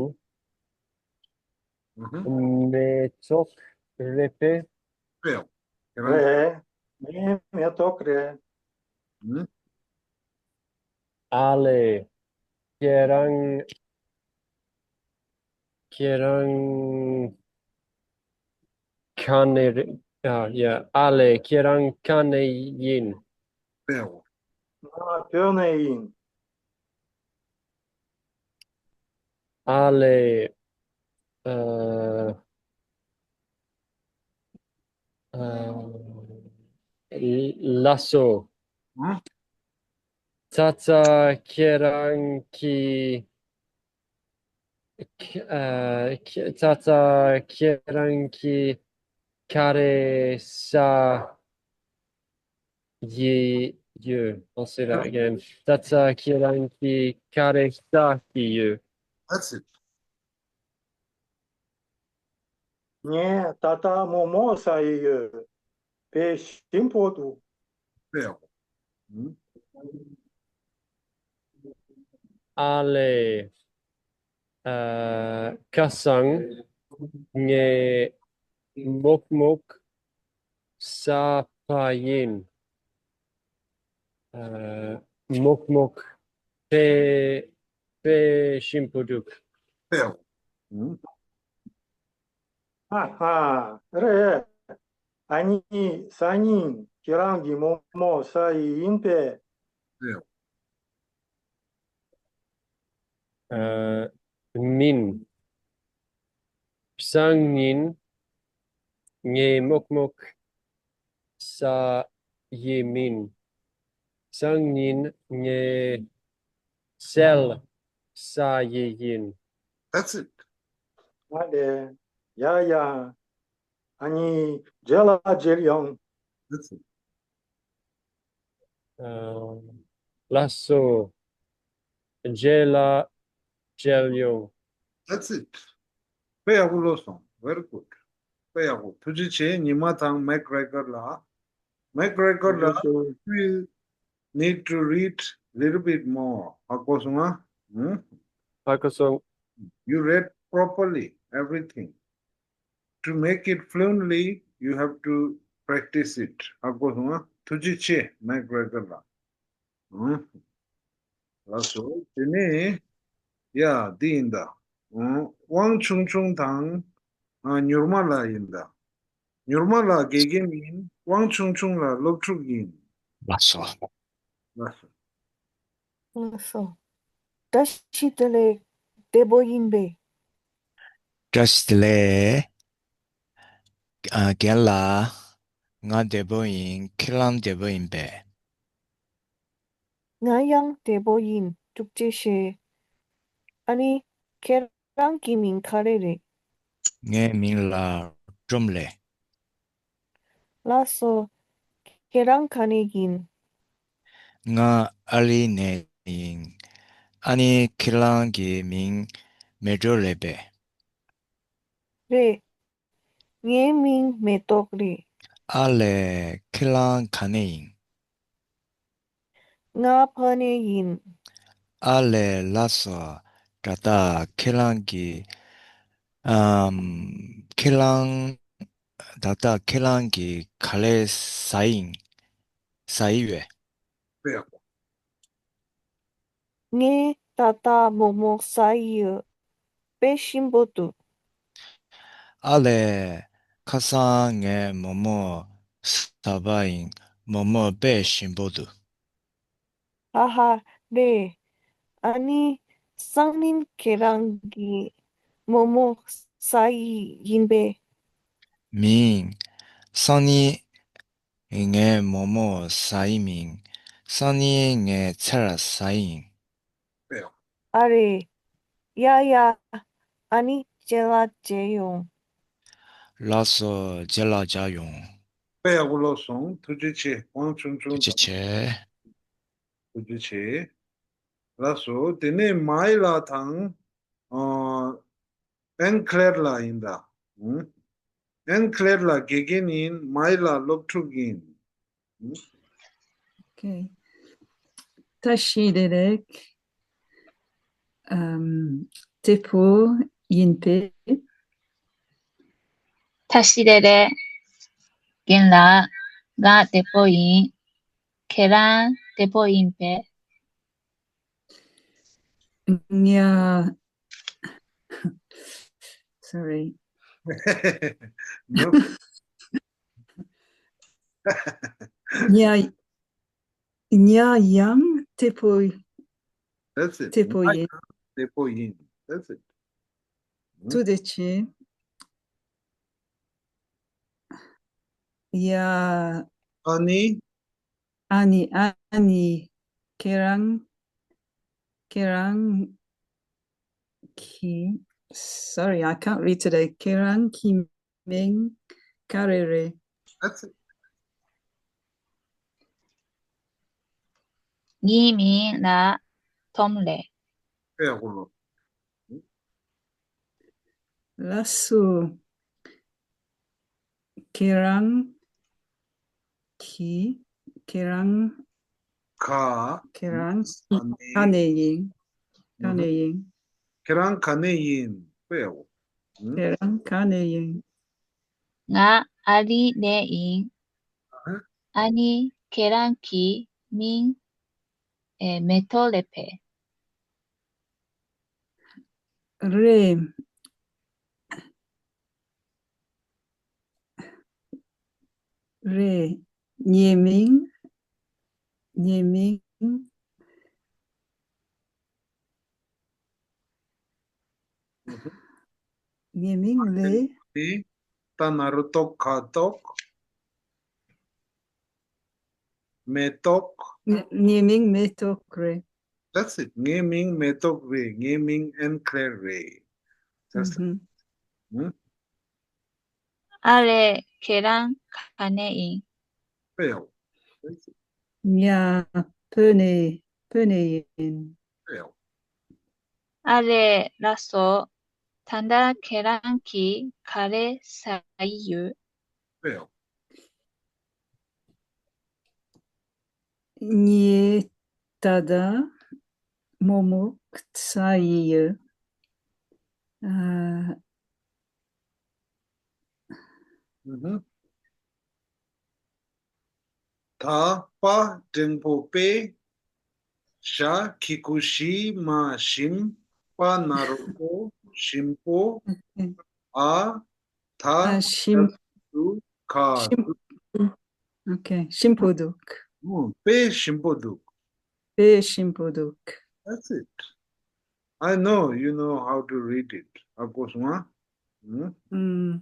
ཨུ་ཧུ། མེ་ཏོག་རེད་པས། དཔེ་ཡག་ཁྱེད་རང་རེད། ངའི་མེ་ཏོག་རེད། ཨུ། ཨ་ལེ། ཁྱེད་རང་ཁྱེད་རང་ག་ནས་རེད། ཨ་ཡ། ཨ་ལེ། ཁྱེད་རང་ག་ནས་ཡིན། དཔེ་ཡག་ང་བོད་ནས་ཡིན། ཨ་ལེ། ཨ། ཨ། ལགས་སོ། ཨ། ཙ་ཙ་ཁྱེད་རང་གི། ཨ། ཙ་ཙ་ཁྱེད་རང་གི་ག་རེ་ཟ་ཡི་ཡོད། I'll say that again. ཙ་ཙ་ཁྱེད་རང་གི་ག་རེ་ཟ་གི་ཡོད། That's it. ངས་ད་ལྟ་མོག་མོག་ཟ་ཡི་ཡོད། དཔེ་ཞིམ་པོ་འདུག་དཔེ་ཡག་པོ། ཨ་ལེ། ཨ། ཁ་སང་ངས་མོག་མོག་ཟ་བ་ཡིན། ཨ། མོག་མོག་དཔེ་དཔེ་ཞིམ་པོ་འདུག་དཔེ་ཡག་པོ། ཧ་ཧ། རེད། ཨ་ནི་སང་ཉིན་ཁྱེད་རང་གི་མོག་མོག་ཟ་ཡི་ཡིན་པས། ཨ། མིན། སང་ཉིན་ངས་མོག་མོག་ཟ་ཡི་མིན། སང་ཉིན་ངས་སེལ་ཟ་ཡི་ཡིན། That's it. ཨ་ལེ། ཡ་ཡ། ཨ་ནི་རྗེས་ལ་མཇལ་ཡོང་། That's it. ཨ། ལགས་སོ། རྗེས་ལ་མཇལ་ཡོང་། That's it. དཔེ་ཡག་པོ་ཀློག་སོང་། Very good. དཔེ་ཡག་པོ། ཐུགས་རྗེ་ཆེ། ཉི་མ་དང་མེག་རེ་ཀར་ལ། མེག་རེ་ཀར་ལ། ཐུགས་རྗེ་ཆེ། You need to read little bit more. ཧ་གོ་སོང་ཨ། ཧུམ། ཧ་གོ་སོང་། You read properly everything. To make it fluently, you have to practice it. ཧ་གོ་སོང་ཨ། ཐུགས་རྗེ་ཆེ། མེག་རེ་ཀར་ལ། ཧུམ། ལགས་སོ། དེ་ནས། ཡ། འདི་ཡིན་ད། ཨང་། དབང་ཆུང་ཆུང་དང་། ཨ། མྱུར་མ་ལགས་ཡིན་ད། མྱུར་མ་ལགས་དགེ་རྒན་ཡིན། དབང་ཆུང་ཆུང་ལགས་སློབ་ཕྲུག་ཡིན། ལགས་སོ། ལགས་སོ། ལགས་སོ། བཀྲ་ཤིས་བདེ་ལེགས། བདེ་པོ་ཡིན་པས། བཀྲ་ཤིས་བདེ་ལེགས། ཨ། རྒན་ལགས། ང་བདེ་པོ་ཡིན། ཁྱེད་རང་བདེ་པོ་ཡིན་པས། ང་ཡང་བདེ་པོ་ཡིན། ཐུགས་རྗེ་ཆེ། ཨ་ནི་ཁྱེད་རང་གི་མིང་ག་རེ་རེད། ངའི་མིང་ལ་ཀྲོམ་ལེ། ལགས་སོ། ཁྱེད་རང་ག་ནས་ཡིན། ང་ཨ་རི་ནས་ཡིན། ཨ་ནི་ཁྱེད་རང་གི་མིང་མེ་ཏོག་རེད་པས། རེད། ངའི་མིང་མེ་ཏོག་རེད། ཨ་ལས། ཁྱེད་རང་ག་ནས་ཡིན། ང་ཕ་ནས་ཡིན། ཨ་ལས། ལགས་སོ། ད་ལྟ་ཁྱེད་རང་གི། ཨམ། ཁྱེད་རང་། ད་ལྟ་ཁྱེད་རང་གི་ག་ལེ་ཟ་ཡིན། ཟ་ཡི་ཡོད། ངས་ད་ལྟ་མོག་མོག་ཟ་ཡི་ཡོད། དཔེ་ཞིམ་པོ་འདུག་ཨ་ལས། ཁ་སང་ངས་མོག་མོག་ཟ་བ་ཡིན། མོག་མོག་དཔེ་ཞིམ་པོ་འདུག། ཧ་ཧ་རེད། ཨ་ནི། སང་ཉིན་ཁྱེད་རང་གིས་མོག་མོག་ཟ་ཡི་ཡིན་པས། མིན། སང་ཉིན་ངས་མོག་མོག་ཟ་ཡི་མིན། སང་ཉིན་ངས་ཚལ་ཟ་ཡི་ཡིན། ཨ་རེད། ཡ་ཡ། ཨ་ནི་རྗེས་ལ་མཇལ་ཡོང་། ལགས་སོ། རྗེས་ལ་མཇལ་ཡོང་། དཔེ་ཡག་པོ་ཀློག་སོང་། ཐུགས་རྗེ་ཆེ། དབང་ཆུང་ཆུང་ཐུགས་རྗེ་ཆེ། ཐུགས་རྗེ་ཆེ། ལགས་སོ། དེ་ནས་མའི་ལ་དང་། ཨེན་ཁི་ལེར་ལ་ཡིན་ད། ཨེན་ཁི་ལེར་ལ་དགེ་རྒན་ཡིན། མའི་ལ་སློབ་ཕྲུག་ཡིན། Okay. ད་ཤི་རེ་རེ། ཨམ། བདེ་པོ་ཡིན་པས། ད་ཤི་རེ་རེ། རྒན་ལགས། ང་བདེ་པོ་ཡིན། ཁྱེད་རང་བདེ་པོ་ཡིན་པས། ཉ། Sorry. No. ཉ། ཉ་ཡང་བདེ་པོ། That's it. བདེ་པོ་ཡིན། བདེ་པོ་ཡིན། That's it. ཐུགས་རྗེ་ཆེ། ཡ། ཨ་ནི། ཨ་ནི། ཨ་ནི། ཁྱེད་རང་། ཁྱེད་རང་གི། Sorry, I can't read today. ཁྱེད་རང་གི་མིང་ག་རེ་རེད། That's it. ངའི་མིང་ལ་ཐོམ་རེད། དཔེ་ཡག་པོ་ཀློག། ལགས་སོ། ཁྱེད་རང་གི། ཁྱེད་རང་། ཁ། ཁྱེད་རང་ཨ་ནི། ག་ནས་ཡིན། ག་ནས་ཡིན། ཁྱེད་རང་ག་ནས་ཡིན། དཔེ་ཡག་པོ། ཁྱེད་རང་ག་ནས་ཡིན། ང་ཨ་རི་ནས་ཡིན། ཨ་ནི་ཁྱེད་རང་གི་མིང་ཨེ་མེ་ཏོག་རེད་པས། རེད། རེད། ངའི་མིང་། ངའི་མིང་། ངའི་མིང་ལེ། ཏ་ན་རོ་ཏོག་ཁ་ཏོག་མེ་ཏོག་ངའི་མིང་མེ་ཏོག་རེད། That's it. ངའི་མིང་མེ་ཏོག་རེད། ངའི་མིང་ཨེན་ཁི་ལེར་རེད། That's it. ཨ་རེ། ཁྱེད་རང་ག་ནས་ཡིན། དཔེ་ཡག་པོ། That's it. ཡ། བོད་ནས། བོད་ནས་ཡིན། དཔེ་ཡག་པོ། ཨ་རེ། ལགས་སོ། ད་ལྟ་ཁྱེད་རང་གིས་ག་རེ་ཟ་ཡི་ཡོད། དཔེ་ཡག་པོ། ངས་ད་ལྟ་མོག་མོག་ཟ་ཡི་ཡོད། ཨ། ད་པ་འགྲེང་བུ་པེ། ཞ་གི་གུ་ཞི་མ་ཞིམ། པ་ན་རོ་པོ་ཞིམ་པོ། ཨ། ད། ཨ། ཞིམ། དུ་ཁ། ཞིམ། Okay. ཞིམ་པོ་འདུག་པེ་ཞིམ་པོ་འདུག་པེ་ཞིམ་པོ་འདུག That's it. I know you know how to read it. Of course, huh? Hmm? ཨུམ།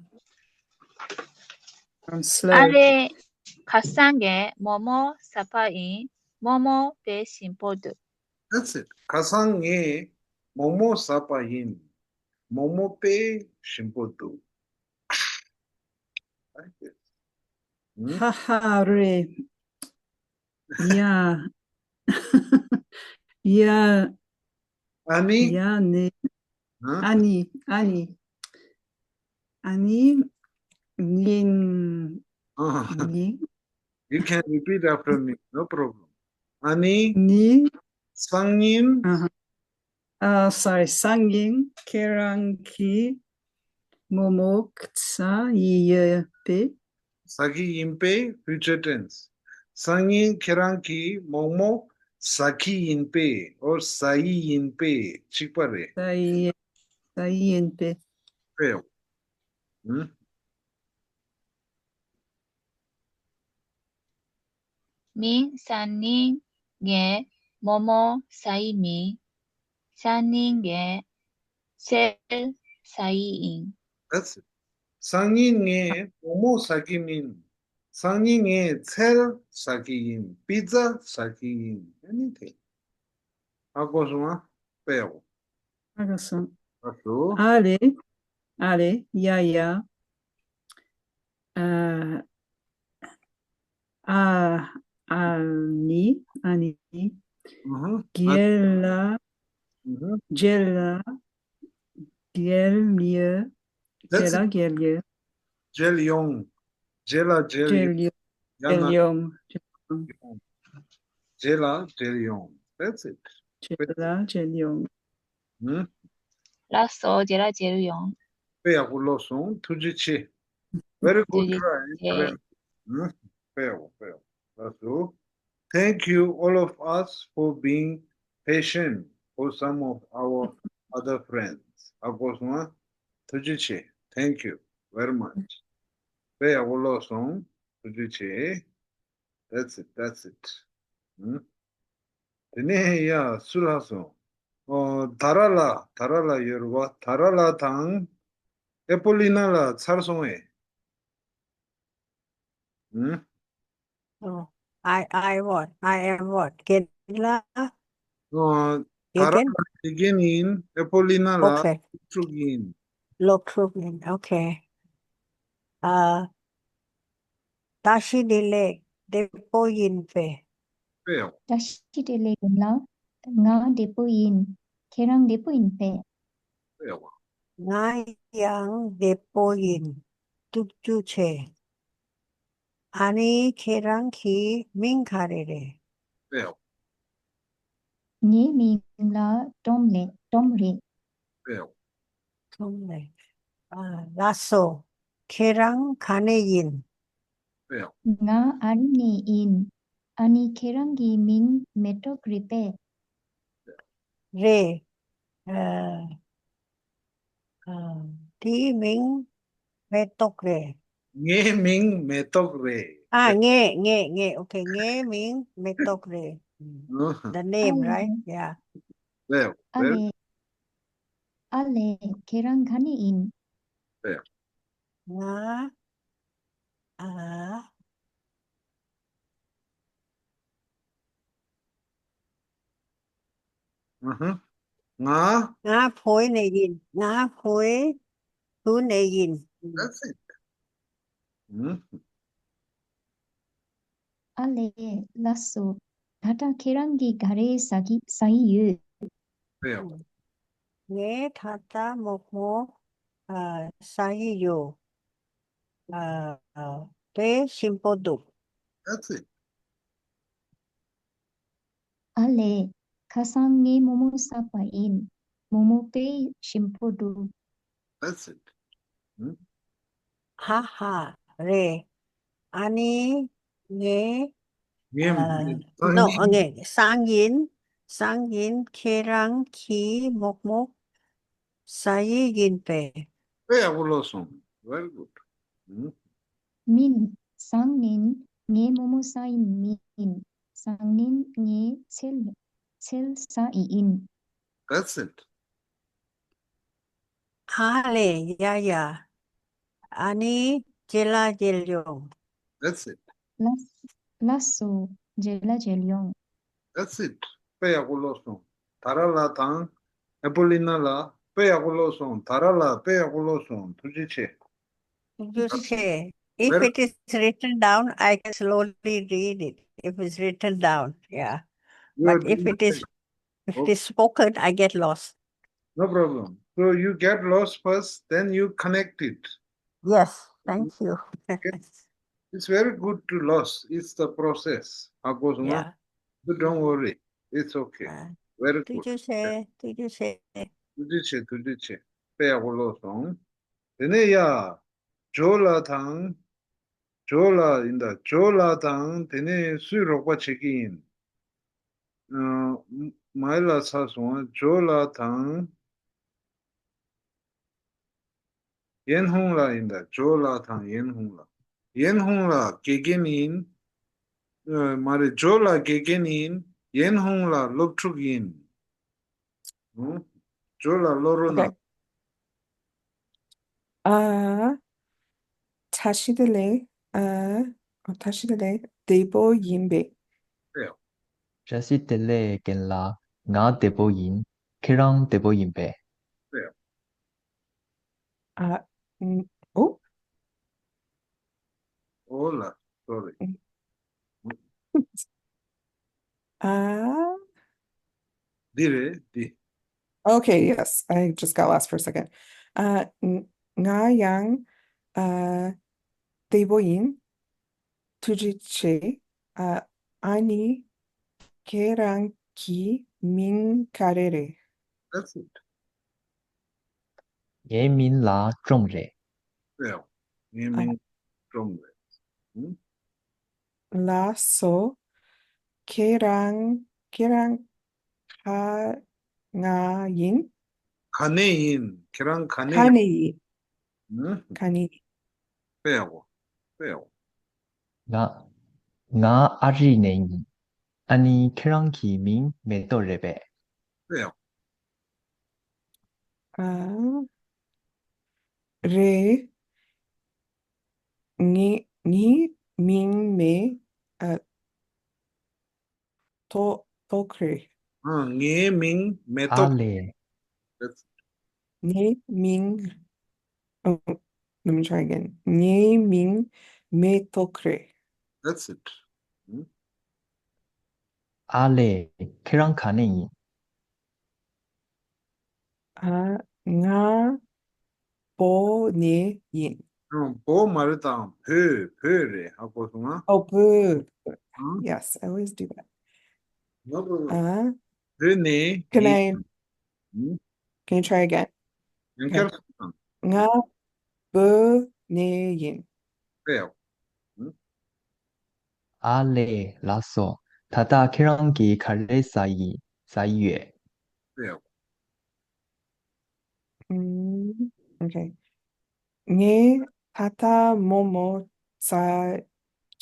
I'm slow. ཨ་རེ། ཁ་སང་ངས་མོག་མོག་ཟ་བ་ཡིན། མོག་མོག་དཔེ་ཞིམ་པོ་འདུག That's it. ཁ་སང་ངས་མོག་མོག་ཟ་བ་ཡིན། མོག་མོག་དཔེ་ཞིམ་པོ་འདུག Like this. Hmm? ཧ་ཧ་རེད། ཡ། ཡ། ཨ་ནི། ཡ་ནི། Huh? ཨ་ནི། ཨ་ནི། ཨ་ནི། ཉིན། Uh, ཉིན། you can repeat after me, no problem. ཨ་ནི། ཉིན། སང་ཉིན། ཨ། ཨ། Sorry. སང་ཉིན་ཁྱེད་རང་གིས་མོག་མོག་ཟ་ཡི་ཡོད་པས། ཟ་གི་ཡིན་པས། Future tense. སང་ཉིན་ཁྱེད་རང་གིས་མོག་མོག་ཟ་གི་ཡིན་པས། or ཟ་ཡི་ཡིན་པས། གཅིག་པ་རེད། ཟ་ཡི། ཟ་ཡི་ཡིན་པས། དཔེ་ཡག་པོ། ཧུམ། མིན། སང་ཉིན་ངས་མོག་མོག་ཟ་ཡི་མིན། སང་ཉིན་ངས་ཚལ་ཟ་ཡི་ཡིན། That's it. སང་ཉིན་ངས་མོག་མོག་ཟ་གི་མིན། སང་ཉིན་ངས་ཚལ་ཟ་གི་ཡིན། པི་ཛ་ཟ་གི་ཡིན། Anything. ཨ་གོ་སོང་ཨ། དཔེ་ཡག་པོ། ཨ་གོ་སོང་། ཨ་སོ། ཨ་ལེ། ཨ་ལེ། ཡ་ཡ། ཨ། ཨ། ཨ་ནི། ཨ་ནི། ཨུ་ཧུ། རྒྱལ་ལ། ཨུ་ཧུ། རྒྱལ་ལ། རྒྱལ་ཡོད། That's རྒྱལ་ལ། it. རྒྱལ་ཡོད། མཇལ་ཡོང་། མཇལ་ལ་མཇལ་ཡོང་། མཇལ་ཡོང་། ཡང་ན་མཇལ་ཡོང་། མཇལ་ཡོང་། མཇལ་ལ་མཇལ་ཡོང་། That's it. མཇལ་ལ་མཇལ་ཡོང་། ཧུམ། ལགས་སོ། མཇལ་ལ་མཇལ་ཡོང་། དཔེ་ཡག་པོ་ཀློག་སོང་། ཐུགས་རྗེ་ཆེ། Very good ཐུགས་རྗེ་try. ཆེ། ཧུམ། དཔེ་ཡག་པོ། དཔེ་ཡག་པོ། ལགས་སོ། Thank you all of us for being patient for some of our other friends. ཨ་གོ་སོང་ཨ། ཐུགས་རྗེ་ཆེ། Thank you very much. དཔེ་ཡག་པོ་ཀློག་སོང་། ཐུགས་རྗེ་ཆེ། That's it, that's it. ཧུམ། དེ་ནས་ཡ་སུ་ལྷག་སོང་། ཨོ། ད་ར་ལ། ད་ར་ལ་ཡོད་རེད་པ། ད་ར་ལ་དང་ཨེ་པོ་ལི་ན་ལ་ཚར་སོང་ངས། ཧུམ། Oh, I, I what? I am what? རྒན་ལགས། ཨོ། ད་ར་ལ་དགེ་རྒན་ཡིན། ཨེ་པོ་ལི་ན་ལ་Okay. སློབ་ཕྲུག་ཡིན། སློབ་ཕྲུག་ཡིན། Okay. ཨ། བཀྲ་ཤིས་བདེ་ལེགས། བདེ་པོ་ཡིན་པས། དཔེ་ཡག་བཀྲ་ཤིས་བདེ་ལེགས་རྒན་ལགས། ང་བདེ་པོ་ཡིན། ཁྱེད་རང་བདེ་པོ་ཡིན་པས། དཔེ་ཡག་ང་ཡང་བདེ་པོ་ཡིན། ཐུགས་རྗེ་ཆེ། ཨ་ནི་ཁྱེད་རང་གི་མིང་ག་རེ་རེད། དཔེ་ཡག་ངའི་མིང་ལ་ཏོམ་ལེ། ཏོམ་རེད། དཔེ་ཡག་ཏོམ་ལེ། ཨ། ལགས་སོ། ཁྱེད་རང་ག་ནས་ཡིན། དཔེ་ཡག་ང་ཨ་རི་ནས་ཡིན། ཨ་ནི་ཁྱེད་རང་གི་མིང་མེ་ཏོག་རེད་པས། རེད། ཨ། ཨ། དེའི་མིང་མེ་ཏོག་རེད། ངའི་མིང་མེ་ཏོག་རེད། ཨ། ངའི། ངའི། ངའི། Okay. ངའི་མིང་མེ་ཏོག་རེད། ཨ་ཧ། The name, right? Yeah. ལེ། ཨ་ལེ། ཨ་ལེ། ཁྱེད་རང་ག་ནས་ཡིན། ལེ། ང་། ཨ། ཨ་ཧ། ང་། ང་བོད་ནས་ཡིན། ང་བོད་དུ་ནས་ཡིན། That's it. ཨ་ལེ། ལགས་སོ། ད་ལྟ་ཁྱེད་རང་གིས་ག་རེ་ཟ་གི་ཟ་ཡི་ཡོད། ངས་ད་ལྟ་མོག་མོག་ཨ་ཟ་ཡི་ཡོད། ཨ། དཔེ་ཞིམ་པོ་འདུག That's it. ཨ་ལེ། ཁ་སང་ངས་མོག་མོག་ཟ་བ་ཡིན། མོག་མོག་དཔེ་ཞིམ་པོ་འདུག That's it. ཧ་ཧ། རེད། ཨ་ནི་ངས། ངས། ཨ། སང་ཉིན། ངས། སང་ཉིན། སང་ཉིན་ཁྱེད་རང་གིས་མོག་མོག་ཟ་ཡི་ཡིན་པས། དཔེ་ཡག་པོ་ཀློག་སོང་། Very good. ཨུམ། མིན། སང་ཉིན་ངས་མོག་མོག་ཟ་ཡི་མིན། སང་ཉིན་ངས་ཚལ། ཚལ་ཟ་ཡི་ཡིན། That's it. ཨ་ལེ། ཡ་ཡ། ཨ་ནི་མཇལ་ལ་མཇལ་ཡོང་། That's it. ལགས། ལགས་སོ། མཇལ་ལ་མཇལ་ཡོང་། That's it. དཔེ་ཡག་པོ་ཀློག་སོང་། ད་ར་ལ་དང་ཨེ་པོ་ལི་ན་ལགས། དཔེ་ཡག་པོ་ཀློག་སོང་། ད་ར་ལགས། དཔེ་ཡག་པོ་ཀློག་སོང་། ཐུགས་རྗེ་ཆེ། ཐུགས་རྗེ་ཆེ། If it is written down, I can slowly read it. If it's written down, yeah. But if it is, if it is spoken, I get lost. No problem. So you get lost first, then you connect it. Yes, thank you. Okay? It's very good to lost. It's the process. ཧ་གོ་སོང་ང་། Yeah. So don't worry. It's okay. Very good. ཐུགས་རྗེ་ཆེ། ཐུགས་རྗེ་ཆེ། ཐུགས་རྗེ་ཆེ། ཐུགས་རྗེ་ཆེ། དཔེ་ཡག་པོ་ཀློག་སོང་། དེ་ནས་ཡ། ཇོ་ལགས་དང་། ཇོ་ལགས་ཡིན་ད། ཇོ་ལགས་དང་དེ་ནས་སུས་རོགས་པ་བྱེད་ཀྱི་ཡིན། ཨ། མའི་ལ་ཚར་སོང་། ཇོ་ལགས་དང་། ཡན་ཧུང་ལགས་ཡིན་ད། ཇོ་ལགས་དང་ཡན་ཧུང་ལགས། ཡན་ཧུང་ལགས་དགེ་རྒན་ཡིན། ཨ། མ་རེད། ཇོ་ལགས་དགེ་རྒན་ཡིན། ཡན་ཧུང་ལགས་སློབ་ཕྲུག་ཡིན། ཨུ། ཇོ་ལགས་སློབ་རོགས་གནང་། Okay. ཨ། བཀྲ་ཤིས་བདེ་ལེགས། ཨ། བཀྲ་ཤིས་བདེ་ལེགས། བདེ་པོ་ཡིན་པས། ཨེ། བཀྲ་ཤིས་བདེ་ལེགས་རྒན་ལགས། ང་བདེ་པོ་ཡིན། ཁྱེད་རང་བདེ་པོ་ཡིན་པས། ཨེ། ཨ། ཨུ། ཨོ་ལ། Sorry. ཨ། འདི་རེད་འདི། Okay, yes. I just got lost for a second. ཨ། ང་ཡང་ཨ་བདེ་པོ་ཡིན། ཐུགས་རྗེ་ཆེ། ཨ། ཨ་ནི་ཁྱེད་རང་གི་མིང་ག་རེ་རེད། That's it. ངའི་མིང་ལ་ཀྲོང་རེད། ཨེ། ངའི་མིང་ཀྲོང་རེད། ཨུ། ལགས་སོ། ཁྱེད་རང་ཁྱེད་རང་ག་ནས་ཡིན། ག་ནས་ཡིན། ཁྱེད་རང་ག་ནས་ག་ནས་ཡིན། ཨུ། ག་ནས་ཡིན། དཔེ་ཡག་པོ། དཔེ་ཡག་པོ། ང་ང་ཨ་རི་ནས་ཡིན། ཨ་ནི་ཁྱེད་རང་གི་མིང་མེ་ཏོག་རེད་པས། དཔེ་ཡག་པོ། ཨ། རེད། ངའི་ངའི་མིང་མེ་ཨ་ཏོག་ཏོག་རེད། ཨ། ངའི་མིང་མེ་ཨ་ཏོག་ལེ། ངའི་མིང་ཨ། Let me try again. ངའི་མིང་མེ་ཏོག་རེད། That's it. ཨ་ལེ། ཁྱེད་རང་ག་ནས་ཡིན། ཨ། ང་བོད་ནས་ཡིན། ཨ། བོད་མ་རེད་དང་། བོད། བོད་རེད། ཧ་གོ་སོང་ང་། ཨོ། བོད། ཨ། Yes, I always do that. No problem. ཨ། བོད་ནས་Can ཡིན། I ཨུ། Can you try again? ཡང་བསྐྱར་གསུངས་དང་། ང་བོད་ནས་ཡིན། དཔེ་ཡག་པོ། ཨ་ལེ། ལགས་སོ། ད་ལྟ་ཁྱེད་རང་གིས་ག་རེ་ཟ་ཡི་ཟ་ཡི་ཡོད། དཔེ་ཡག་པོ། ཨུམ། Okay. ངས་ད་ལྟ་མོག་མོག་ཟ་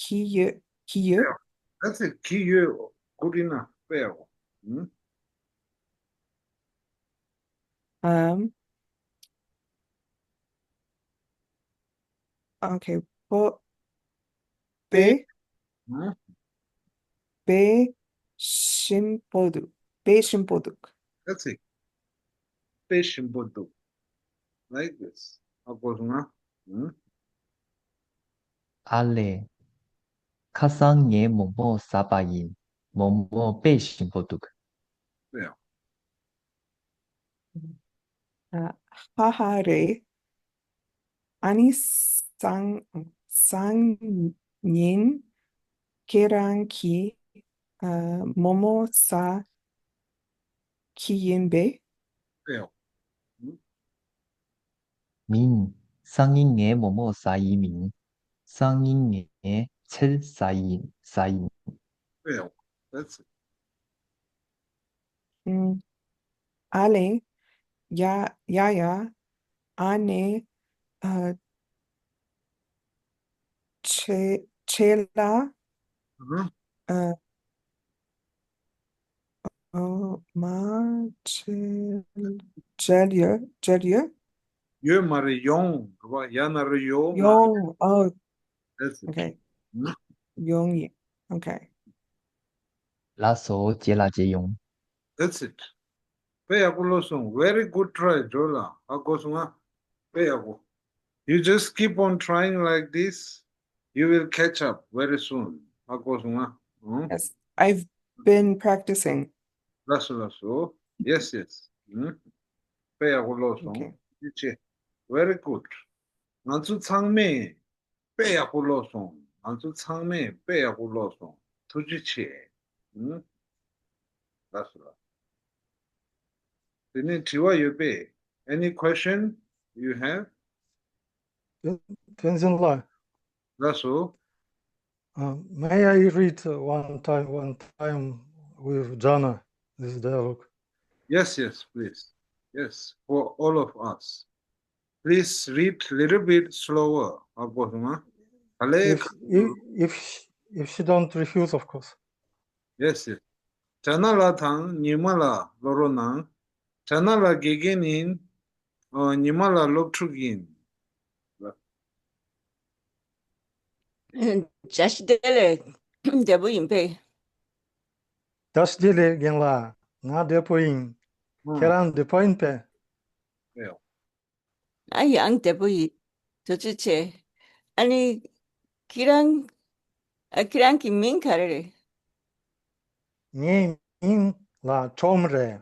གི་ཡོད། གི་ཡོད། That's it. གི་ཡོད། Good enough. དཔེ་ཡག་པོ། ཨུམ། ཨམ། Okay. བོད། དཔེ། ཨུམ། དཔེ་ཞིམ་པོ་འདུག་དཔེ་ཞིམ་པོ་འདུག That's it. དཔེ་ཞིམ་པོ་འདུག Like this. ཧ་གོ་སོང་ང་། ཨུམ། ཨ་ལེ། ཁ་སང་ངས་མོག་མོག་ཟ་བ་ཡིན། མོག་མོག་དཔེ་ཞིམ་པོ་འདུག་དཔེ་ཡག་ཨ། ཧ་ཧ་རེད། ཨ་ནི་སང་སང་ཉིན་ཁྱེད་རང་གིས་ཨ་མོག་མོག་ཟ་གི་ཡིན་པས། དཔེ་ཡག་མིན། སང་ཉིན་ངས་མོག་མོག་ཟ་ཡི་མིན། སང་ཉིན་ངས་ཚལ་ཟ་ཡིན། ཟ་ཡིན། དཔེ་ཡག That's it. ཨུམ། ཨ་ལེ། ཡ་ཡ་ཡ། ཨ་ནེ། ཨ། ཆེ་ཆེ་ལ། ཨ། ཨ། ཨོ། མ་ཆེ། མཇལ་ཡོད། མཇལ་ཡོད། ཡོད་མ་རེད། ཡོང་། རེད་པ། ཡ་ན་རོ་ཡོ། མ་ཡོང་། ཨོ། That's it. Okay. ཡོང་ཡིན། Okay. ལགས་སོ། རྗེས་ལ་མཇལ་ཡོང་། That's it. དཔེ་ཡག་པོ་ཀློག་སོང་། Very good try, ཇོ་ལགས། ཧ་གོ་སོང་ང་། དཔེ་ཡག་པོ། You just keep on trying like this. You will catch up very soon. ཧ་གོ་སོང་ང་། ཨང་། Yes, I've been practicing. ལགས་སོ་ལགས་སོ། Yes, yes. ཨང་། དཔེ་ཡག་པོ་ཀློག་སོང་། Okay. ཐུགས་རྗེ་ཆེ། Very good. ང་ཚོ་ཚང་མས་དཔེ་ཡག་པོ་ཀློག་སོང་། ང་ཚོ་ཚང་མས་དཔེ་ཡག་པོ་ཀློག་སོང་། ཐུགས་རྗེ་ཆེ། ཨང་། ལགས་སོ་ལགས། དེ་ནས་དྲི་བ་ཡོད་པས། Any question you have? Tenzin Lai. ལགས་སོ། Uh, may I read, uh, one time, one time with Jana, this dialogue? Yes, yes, please. Yes, for all of us. Please read little bit slower. ཧ་གོ་སོང་ང་། ག་ལེ། If, if, if, if she don't refuse, of course. Yes, yes. དྲ་ན་ལ་དང་ཉི་མ་ལ་ལོ་རོ་ནང་། དྲ་ན་ལ་དགེ་རྒན་ཡིན། ཨ། ཉི་མ་ལ་སློབ་ཕྲུག་ཡིན། བཀྲ་ཤིས་བདེ་ལེགས། བདེ་པོ་ཡིན་པས། བཀྲ་ཤིས་བདེ་ལེགས་རྒན་ལགས། ང་བདེ་པོ་ཡིན། ཨང་། ཁྱེད་རང་བདེ་པོ་ཡིན་པས། ཨེ་ཡོ། ང་ཡང་བདེ་པོ་ཡིན། ཐུགས་རྗེ་ཆེ། ཨ་ནི། ཁྱེད་རང་། ཨ། ཁྱེད་རང་གི་མིང་ག་རེ་རེད། ངའི་མིང་ལ་ཁྲོམ་རེད།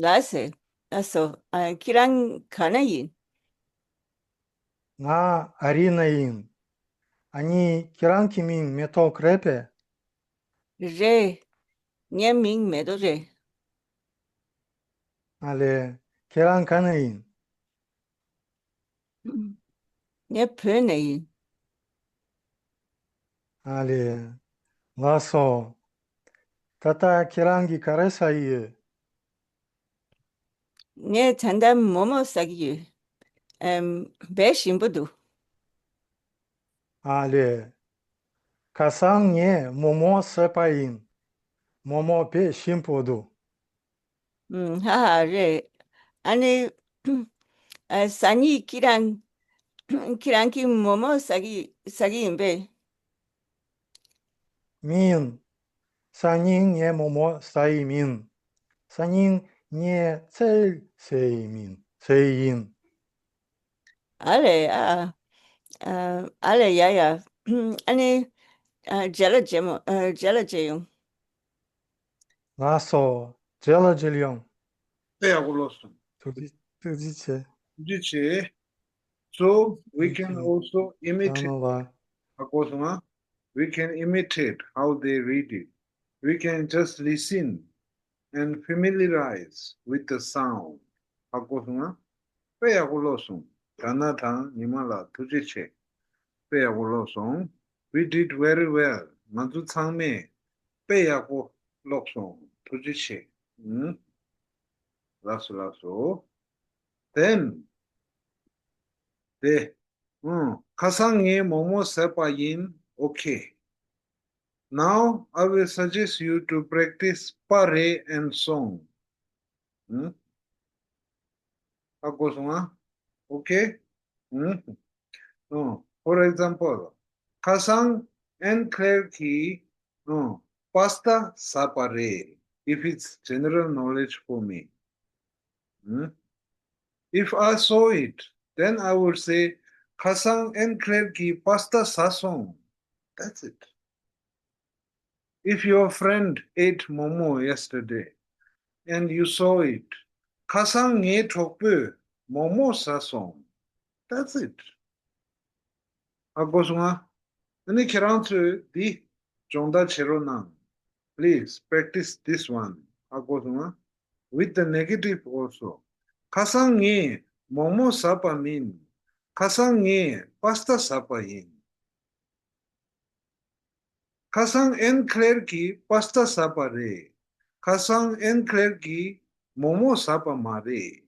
ལགས་སེ། ལགས་སོ། ཨ། ཁྱེད་རང་ག་ནས་ཡིན། ང་ཨ་རི་ནས་ཡིན། ཨ་ནི་ཁྱེད་རང་གི་མིང་མེ་ཏོག་རེད་པས། རེད། ངའི་མིང་མེ་ཏོག་རེད། ཨ་ལེ། ཁྱེད་རང་ག་ནས་ཡིན། ངས་བོད་ནས་ཡིན། ཨ་ལེ། ལགས་སོ། ད་ལྟ་ཁྱེད་རང་གིས་ག་རེ་ཟ་ཡི་ཡོད། ངས་ད་ལྟ་མོག་མོག་ཟ་གི་ཡོད། ཨེམ། དཔེ་ཞིམ་པོ་འདུག་ཨ་ལེ། ཁ་སང་ངས་མོག་མོག་ཟས་པ་ཡིན། མོག་མོག་དཔེ་ཞིམ་པོ་འདུག་ཧ་ཧ། རེད། ཨ་ནི། ཨ། སང་ཉིན་ཁྱེད་རང་། ཁྱེད་རང་གིས་མོག་མོག་ཟ་གི་ཟ་གི་ཡིན་པས། མིན། སང་ཉིན་ངས་མོག་མོག་ཟ་ཡི་མིན། སང་ཉིན་ངས་ཚལ་ཟས་ཡི་མིན། ཟས་ཡི་ཡིན། ཨ་ལེ། ཨ། ཨ། ཨ་ལེ། ཡ་ཡ། ཨ་ནི། ཨ། རྗེས་ལ་མཇལ་མོ། ཨ། རྗེས་ལ་མཇལ་ཡོང་། ལགས་སོ། རྗེས་ལ་མཇལ་ཡོང་། དཔེ་ཡག་པོ་ཀློག་སོང་། ཐུགས་རྗེ་ཐུགས་རྗེ་ཆེ། ཐུགས་རྗེ་ཆེ། So we can also imitate. ཨ་ནི་ལ། ཧ་གོ་སོང་ང་། We can imitate how they read it. We can just listen and familiarize with the sound. ཧ་གོ་སོང་ང་། དཔེ་ཡག་པོ་ཀློག་སོང་། དྲ་ན་དང་ཉི་མ་ལགས་ཐུགས་རྗེ་ཆེ། དཔེ་ཡག་པོ་ཀློག་སོང་། We did very well. ང་ཚོ་ཚང་མས་དཔེ་ཡག་པོ་ཀློག་སོང་། ཐུགས་རྗེ་ཆེ། ཨུམ། ལགས་སོ་ལགས་སོ། Then དེ། ཨུམ། ཁ་སང་ངས་མོག་མོག་ཟས་པ་ཡིན། Okay. Now I will suggest you to practice པ་རེད་and song. ཨུམ། ཧ་གོ་སོང་ང་། Okay. ཨུམ། ཨུམ། For example, ཁ་སང་ཨན་ཁ་ལེར་གྱིས། ཨུམ། པ་སྟ་ཟས་པ་རེད། If it's general knowledge for me. ཨུམ། If I saw it, then I would say, ཁ་སང་ཨན་ཁ་ལེར་གྱིས་པ་སྟ་ཟས་སོང་། That's it. If your friend ate མོག་མོག་yesterday and you saw it, ཁ་སང་ངའི་གྲོགས་པོས་མོག་མོག་ཟས་སོང་། That's it. ཧ་གོ་སོང་ང་། ཨ་ནི་ཁྱེད་རང་ཚོས་འདི་སྦྱོང་བརྡར་བྱེད་རོགས་གནང་། Please practice this one. ཧ་གོ་སོང་ང་། With the negative also. ཁ་སང་ངས་མོག་མོག་ཟས་པ་མིན། ཁ་སང་ངས་པ་སྟ་ཟས་པ་ཡིན། ཁ་སང་ཨན་ཁ་ལེར་གྱིས་པ་སྟ་ཟས་པ་རེད། ཁ་སང་ཨན་ཁ་ལེར་གྱིས་མོག་མོག་ཟས་པ་མ་རེད།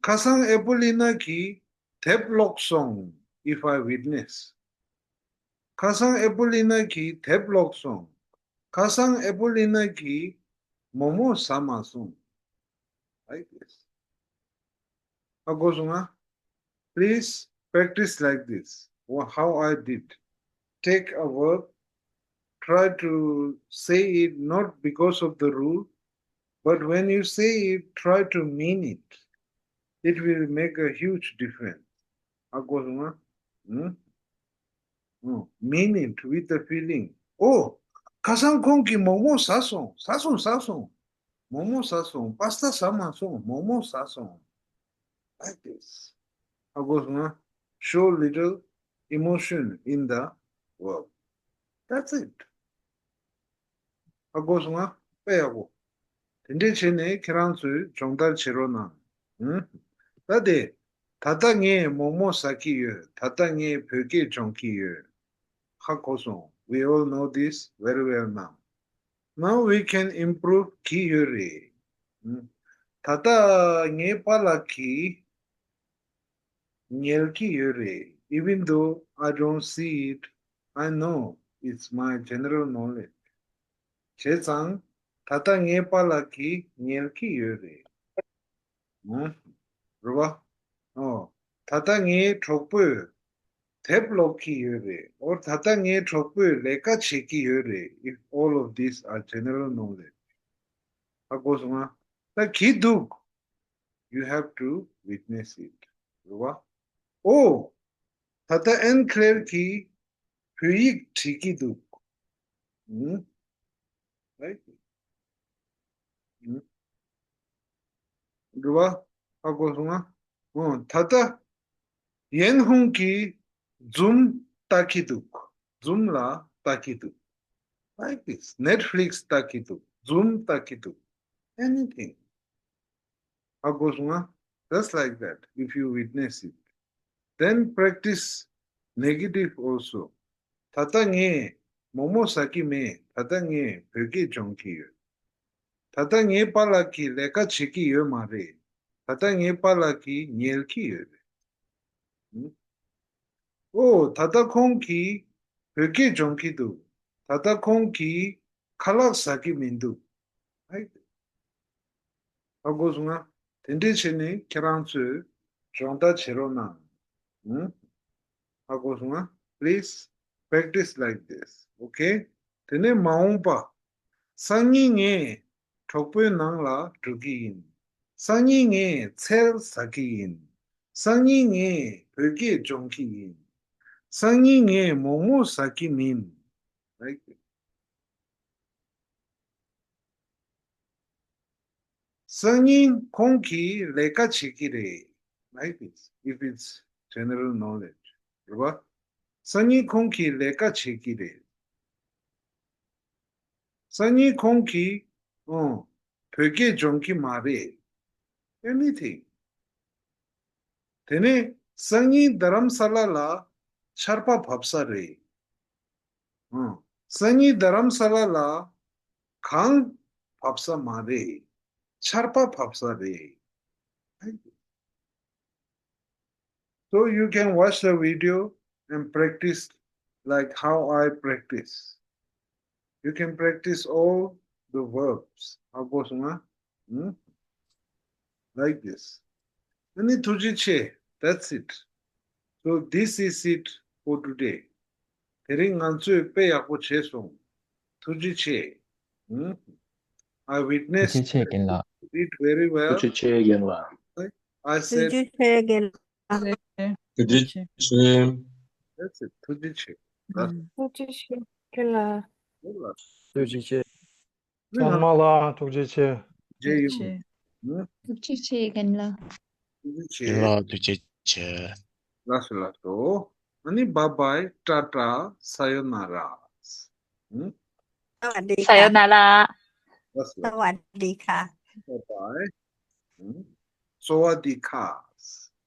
ཁ་སང་ཨེ་པོ་ལི་ན་གྱིས་དེབ་ཀློག་སོང་། If I witness. ཁ་སང་ཨེ་པོ་ལི་ན་གྱིས་དེབ་ཀློག་སོང་། ཁ་སང་ཨེ་པོ་ལི་ན་གྱིས་མོག་མོག་ཟས་མ་སོང་། Like this. ཧ་གོ་སོང་ང་། Please practice like this. Wha- How I did. Take a verb, try to say it not because of the rule, but when you say it, try to mean it. It will make a huge difference. ཧ་གོ་སོང་ང་། ཨུམ། ཨུམ། Mean it with the feeling. Oh, ཁ་སང་ཁོང་གིས་མོག་མོག་ཟས་སོང་། ཟས་སོང་། ཟས་སོང་། མོག་མོག་ཟས་སོང་། པ་སྟ་ཟས་མ་སོང་། མོག་མོག་ཟས་སོང་། Like this. ཧ་གོ་སོང་ང་། Show little emotion in the verb. That's it. ཧ་གོ་སོང་ང་། དཔེ་ཡག་པོ། དེ་འདྲས་བྱས་ནས་ཁྱེད་རང་ཚོས་སྦྱོང་བརྡར་བྱེད་རོགས་གནང་། ཨུམ། ད་དེ། ད་ལྟ་ངས་མོག་མོག་ཟ་གི་ཡོད། ད་ལྟ་ངས་བོད་སྐད་སྦྱོང་གི་ཡོད། ཧ་གོ་སོང་། We all know this very well now. Now we can improve གི་ཡོད་རེད། ཨུམ། ད་ལྟ་ངའི་པཱ་ལགས་ཀྱིས། ཉལ་གྱི་ཡོད་རེད། Even though I don't see it, I know it's my general knowledge. བྱས་ཙང་ད་ལྟ་ངའི་པཱ་ལགས་ཀྱིས་ཉལ་གྱི་ཡོད་རེད། ཨང་། རེད་བ། ཨོ། ད་ལྟ་ངའི་གྲོགས་པོས་དེབ་ཀློག་གི་ཡོད་རེད། ཨོ། ད་ལྟ་ངའི་གྲོགས་པོས་ལས་ཀ་བྱེད་ཀྱི་ཡོད་རེད། If all of these are general knowledge. ཧ་གོ་སོང་ང་། ད་གྱི་འདུག You have to witness it. རེད་བ། ཨོ། ད་ལྟ་ཨན་ཁི་ལེར་གྱིས་བོད་ཡིག་བྲིས་ཀྱི་འདུག་ཨུམ། Right? ཨུམ། རེད་བ། ཧ་གོ་སོང་ང་། ཨོ། ད་ལྟ་ཡན་ཧུང་གིས་ཛུམ་ལྟ་གི་འདུག་ཛུམ་ལ་ལྟ་གི་འདུག Like this. Netflix ལྟ་གི་འདུག་ཛུམ་ལྟ་གི་འདུག Anything. ཧ་གོ་སོང་ང་། Just like that, if you witness it. Then practice negative also. ད་ལྟ་ངས་མོག་མོག་ཟ་གི་མེད། ད་ལྟ་ངས་བོད་སྐད་སྦྱོང་གི་ཡོད། ད་ལྟ་ངའི་པཱ་ལགས་ཀྱིས་ལས་ཀ་བྱེད་ཀྱི་ཡོད་མ་རེད། ད་ལྟ་ངའི་པཱ་ལགས་ཀྱིས་ཉལ་གྱི་ཡོད་རེད། ཨོ། ད་ལྟ་ཁོང་གིས་བོད་སྐད་སྦྱོང་གི་འདུག་ད་ལྟ་ཁོང་གིས་ཁ་ལག་ཟ་གི་མི་འདུག Right? ཧ་གོ་སོང་ང་། དེ་འདྲས་བྱས་ནས་ཁྱེད་རང་ཚོས་སྦྱོང་བརྡར་བྱེད་རོགས་གནང་། ཧུམ། ཧ་གོ་སོང་ང་། Please practice like this. Okay? དེ་ནས་མ་འོངས་པ། སང་ཉིན་ངས་གྲོགས་པོའི་ནང་ལ་འགྲོ་གི་ཡིན། སང་ཉིན་ངས་ཚལ་ཟ་གི་ཡིན། སང་ཉིན་ངས་བོད་སྐད་སྦྱོང་གི་ཡིན། སང་ཉིན་ངས་མོག་མོག་ཟ་གི་མིན། Right? སང་ཉིན་ཁོང་གིས་ལས་ཀ་བྱེད་ཀྱི་རེད། Like this, if it's general knowledge. རེད་བ། སང་ཉིན་ཁོང་གིས་ལས་ཀ་བྱེད་ཀྱི་རེད། སང་ཉིན་ཁོང་གིས། ཨོ། བོད་སྐད་སྦྱོང་གི་མ་རེད། Anything. དེ་ནས་སང་ཉིན་རྡ་རམ་ས་ལ་ལ་ཆར་པ་བབས་ས་རེད། ཨང་། སང་ཉིན་རྡ་རམ་ས་ལ་ལ་གངས་བབས་ས་མ་རེད། ཆར་པ་བབས་ས་རེད། So you can watch the video and practice like how I practice. You can practice all the verbs. ཧ་གོ་སོང་ང་། ཨང་། Like this. ཨ་ནི་ཐུགས་རྗེ་ཆེ། That's it. So this is it for today. དེ་རིང་ང་ཚོས་དཔེ་ཡག་པོ་བྱས་སོང་། ཐུགས་རྗེ་ཆེ། ཨང་། I witnessed, ཐུགས་རྗེ་ཆེ་རྒན་ལགས། Did very well. ཐུགས་རྗེ་ཆེ་རྒན་ལགས། I said, ཐུགས་རྗེ་ཆེ་རྒན་ལགས། ཐུགས་རྗེ་ཆེ། That's it. ཐུགས་རྗེ་ཆེ། ཐུགས་རྗེ་ཆེ་རྒན་ལགས། ཐུགས་རྗེ་ཆེ། ཚང་མ་ལ་ཐུགས་རྗེ་ཆེ། རྗེས་ཡོང་། ཐུགས་རྗེ་ཆེ་རྒན་ལགས། ཐུགས་རྗེ་ཆེ། རྒན་ལགས་ཐུགས་རྗེ་ཆེ། ལགས་སོ་ལགས་སོ། ཨ་ནི་bye bye, ཏྲ་ཏྲ། ས་ཡོ་ན་ར། ཨུམ། ས་ཝ་ཌི་ཁ། ས་ཡོ་ན་ར། ལགས་སོ། ས་ཝ་ཌི་ཁ། bye bye. ཨུམ། སོ་ཝ་ཌི་ཁ།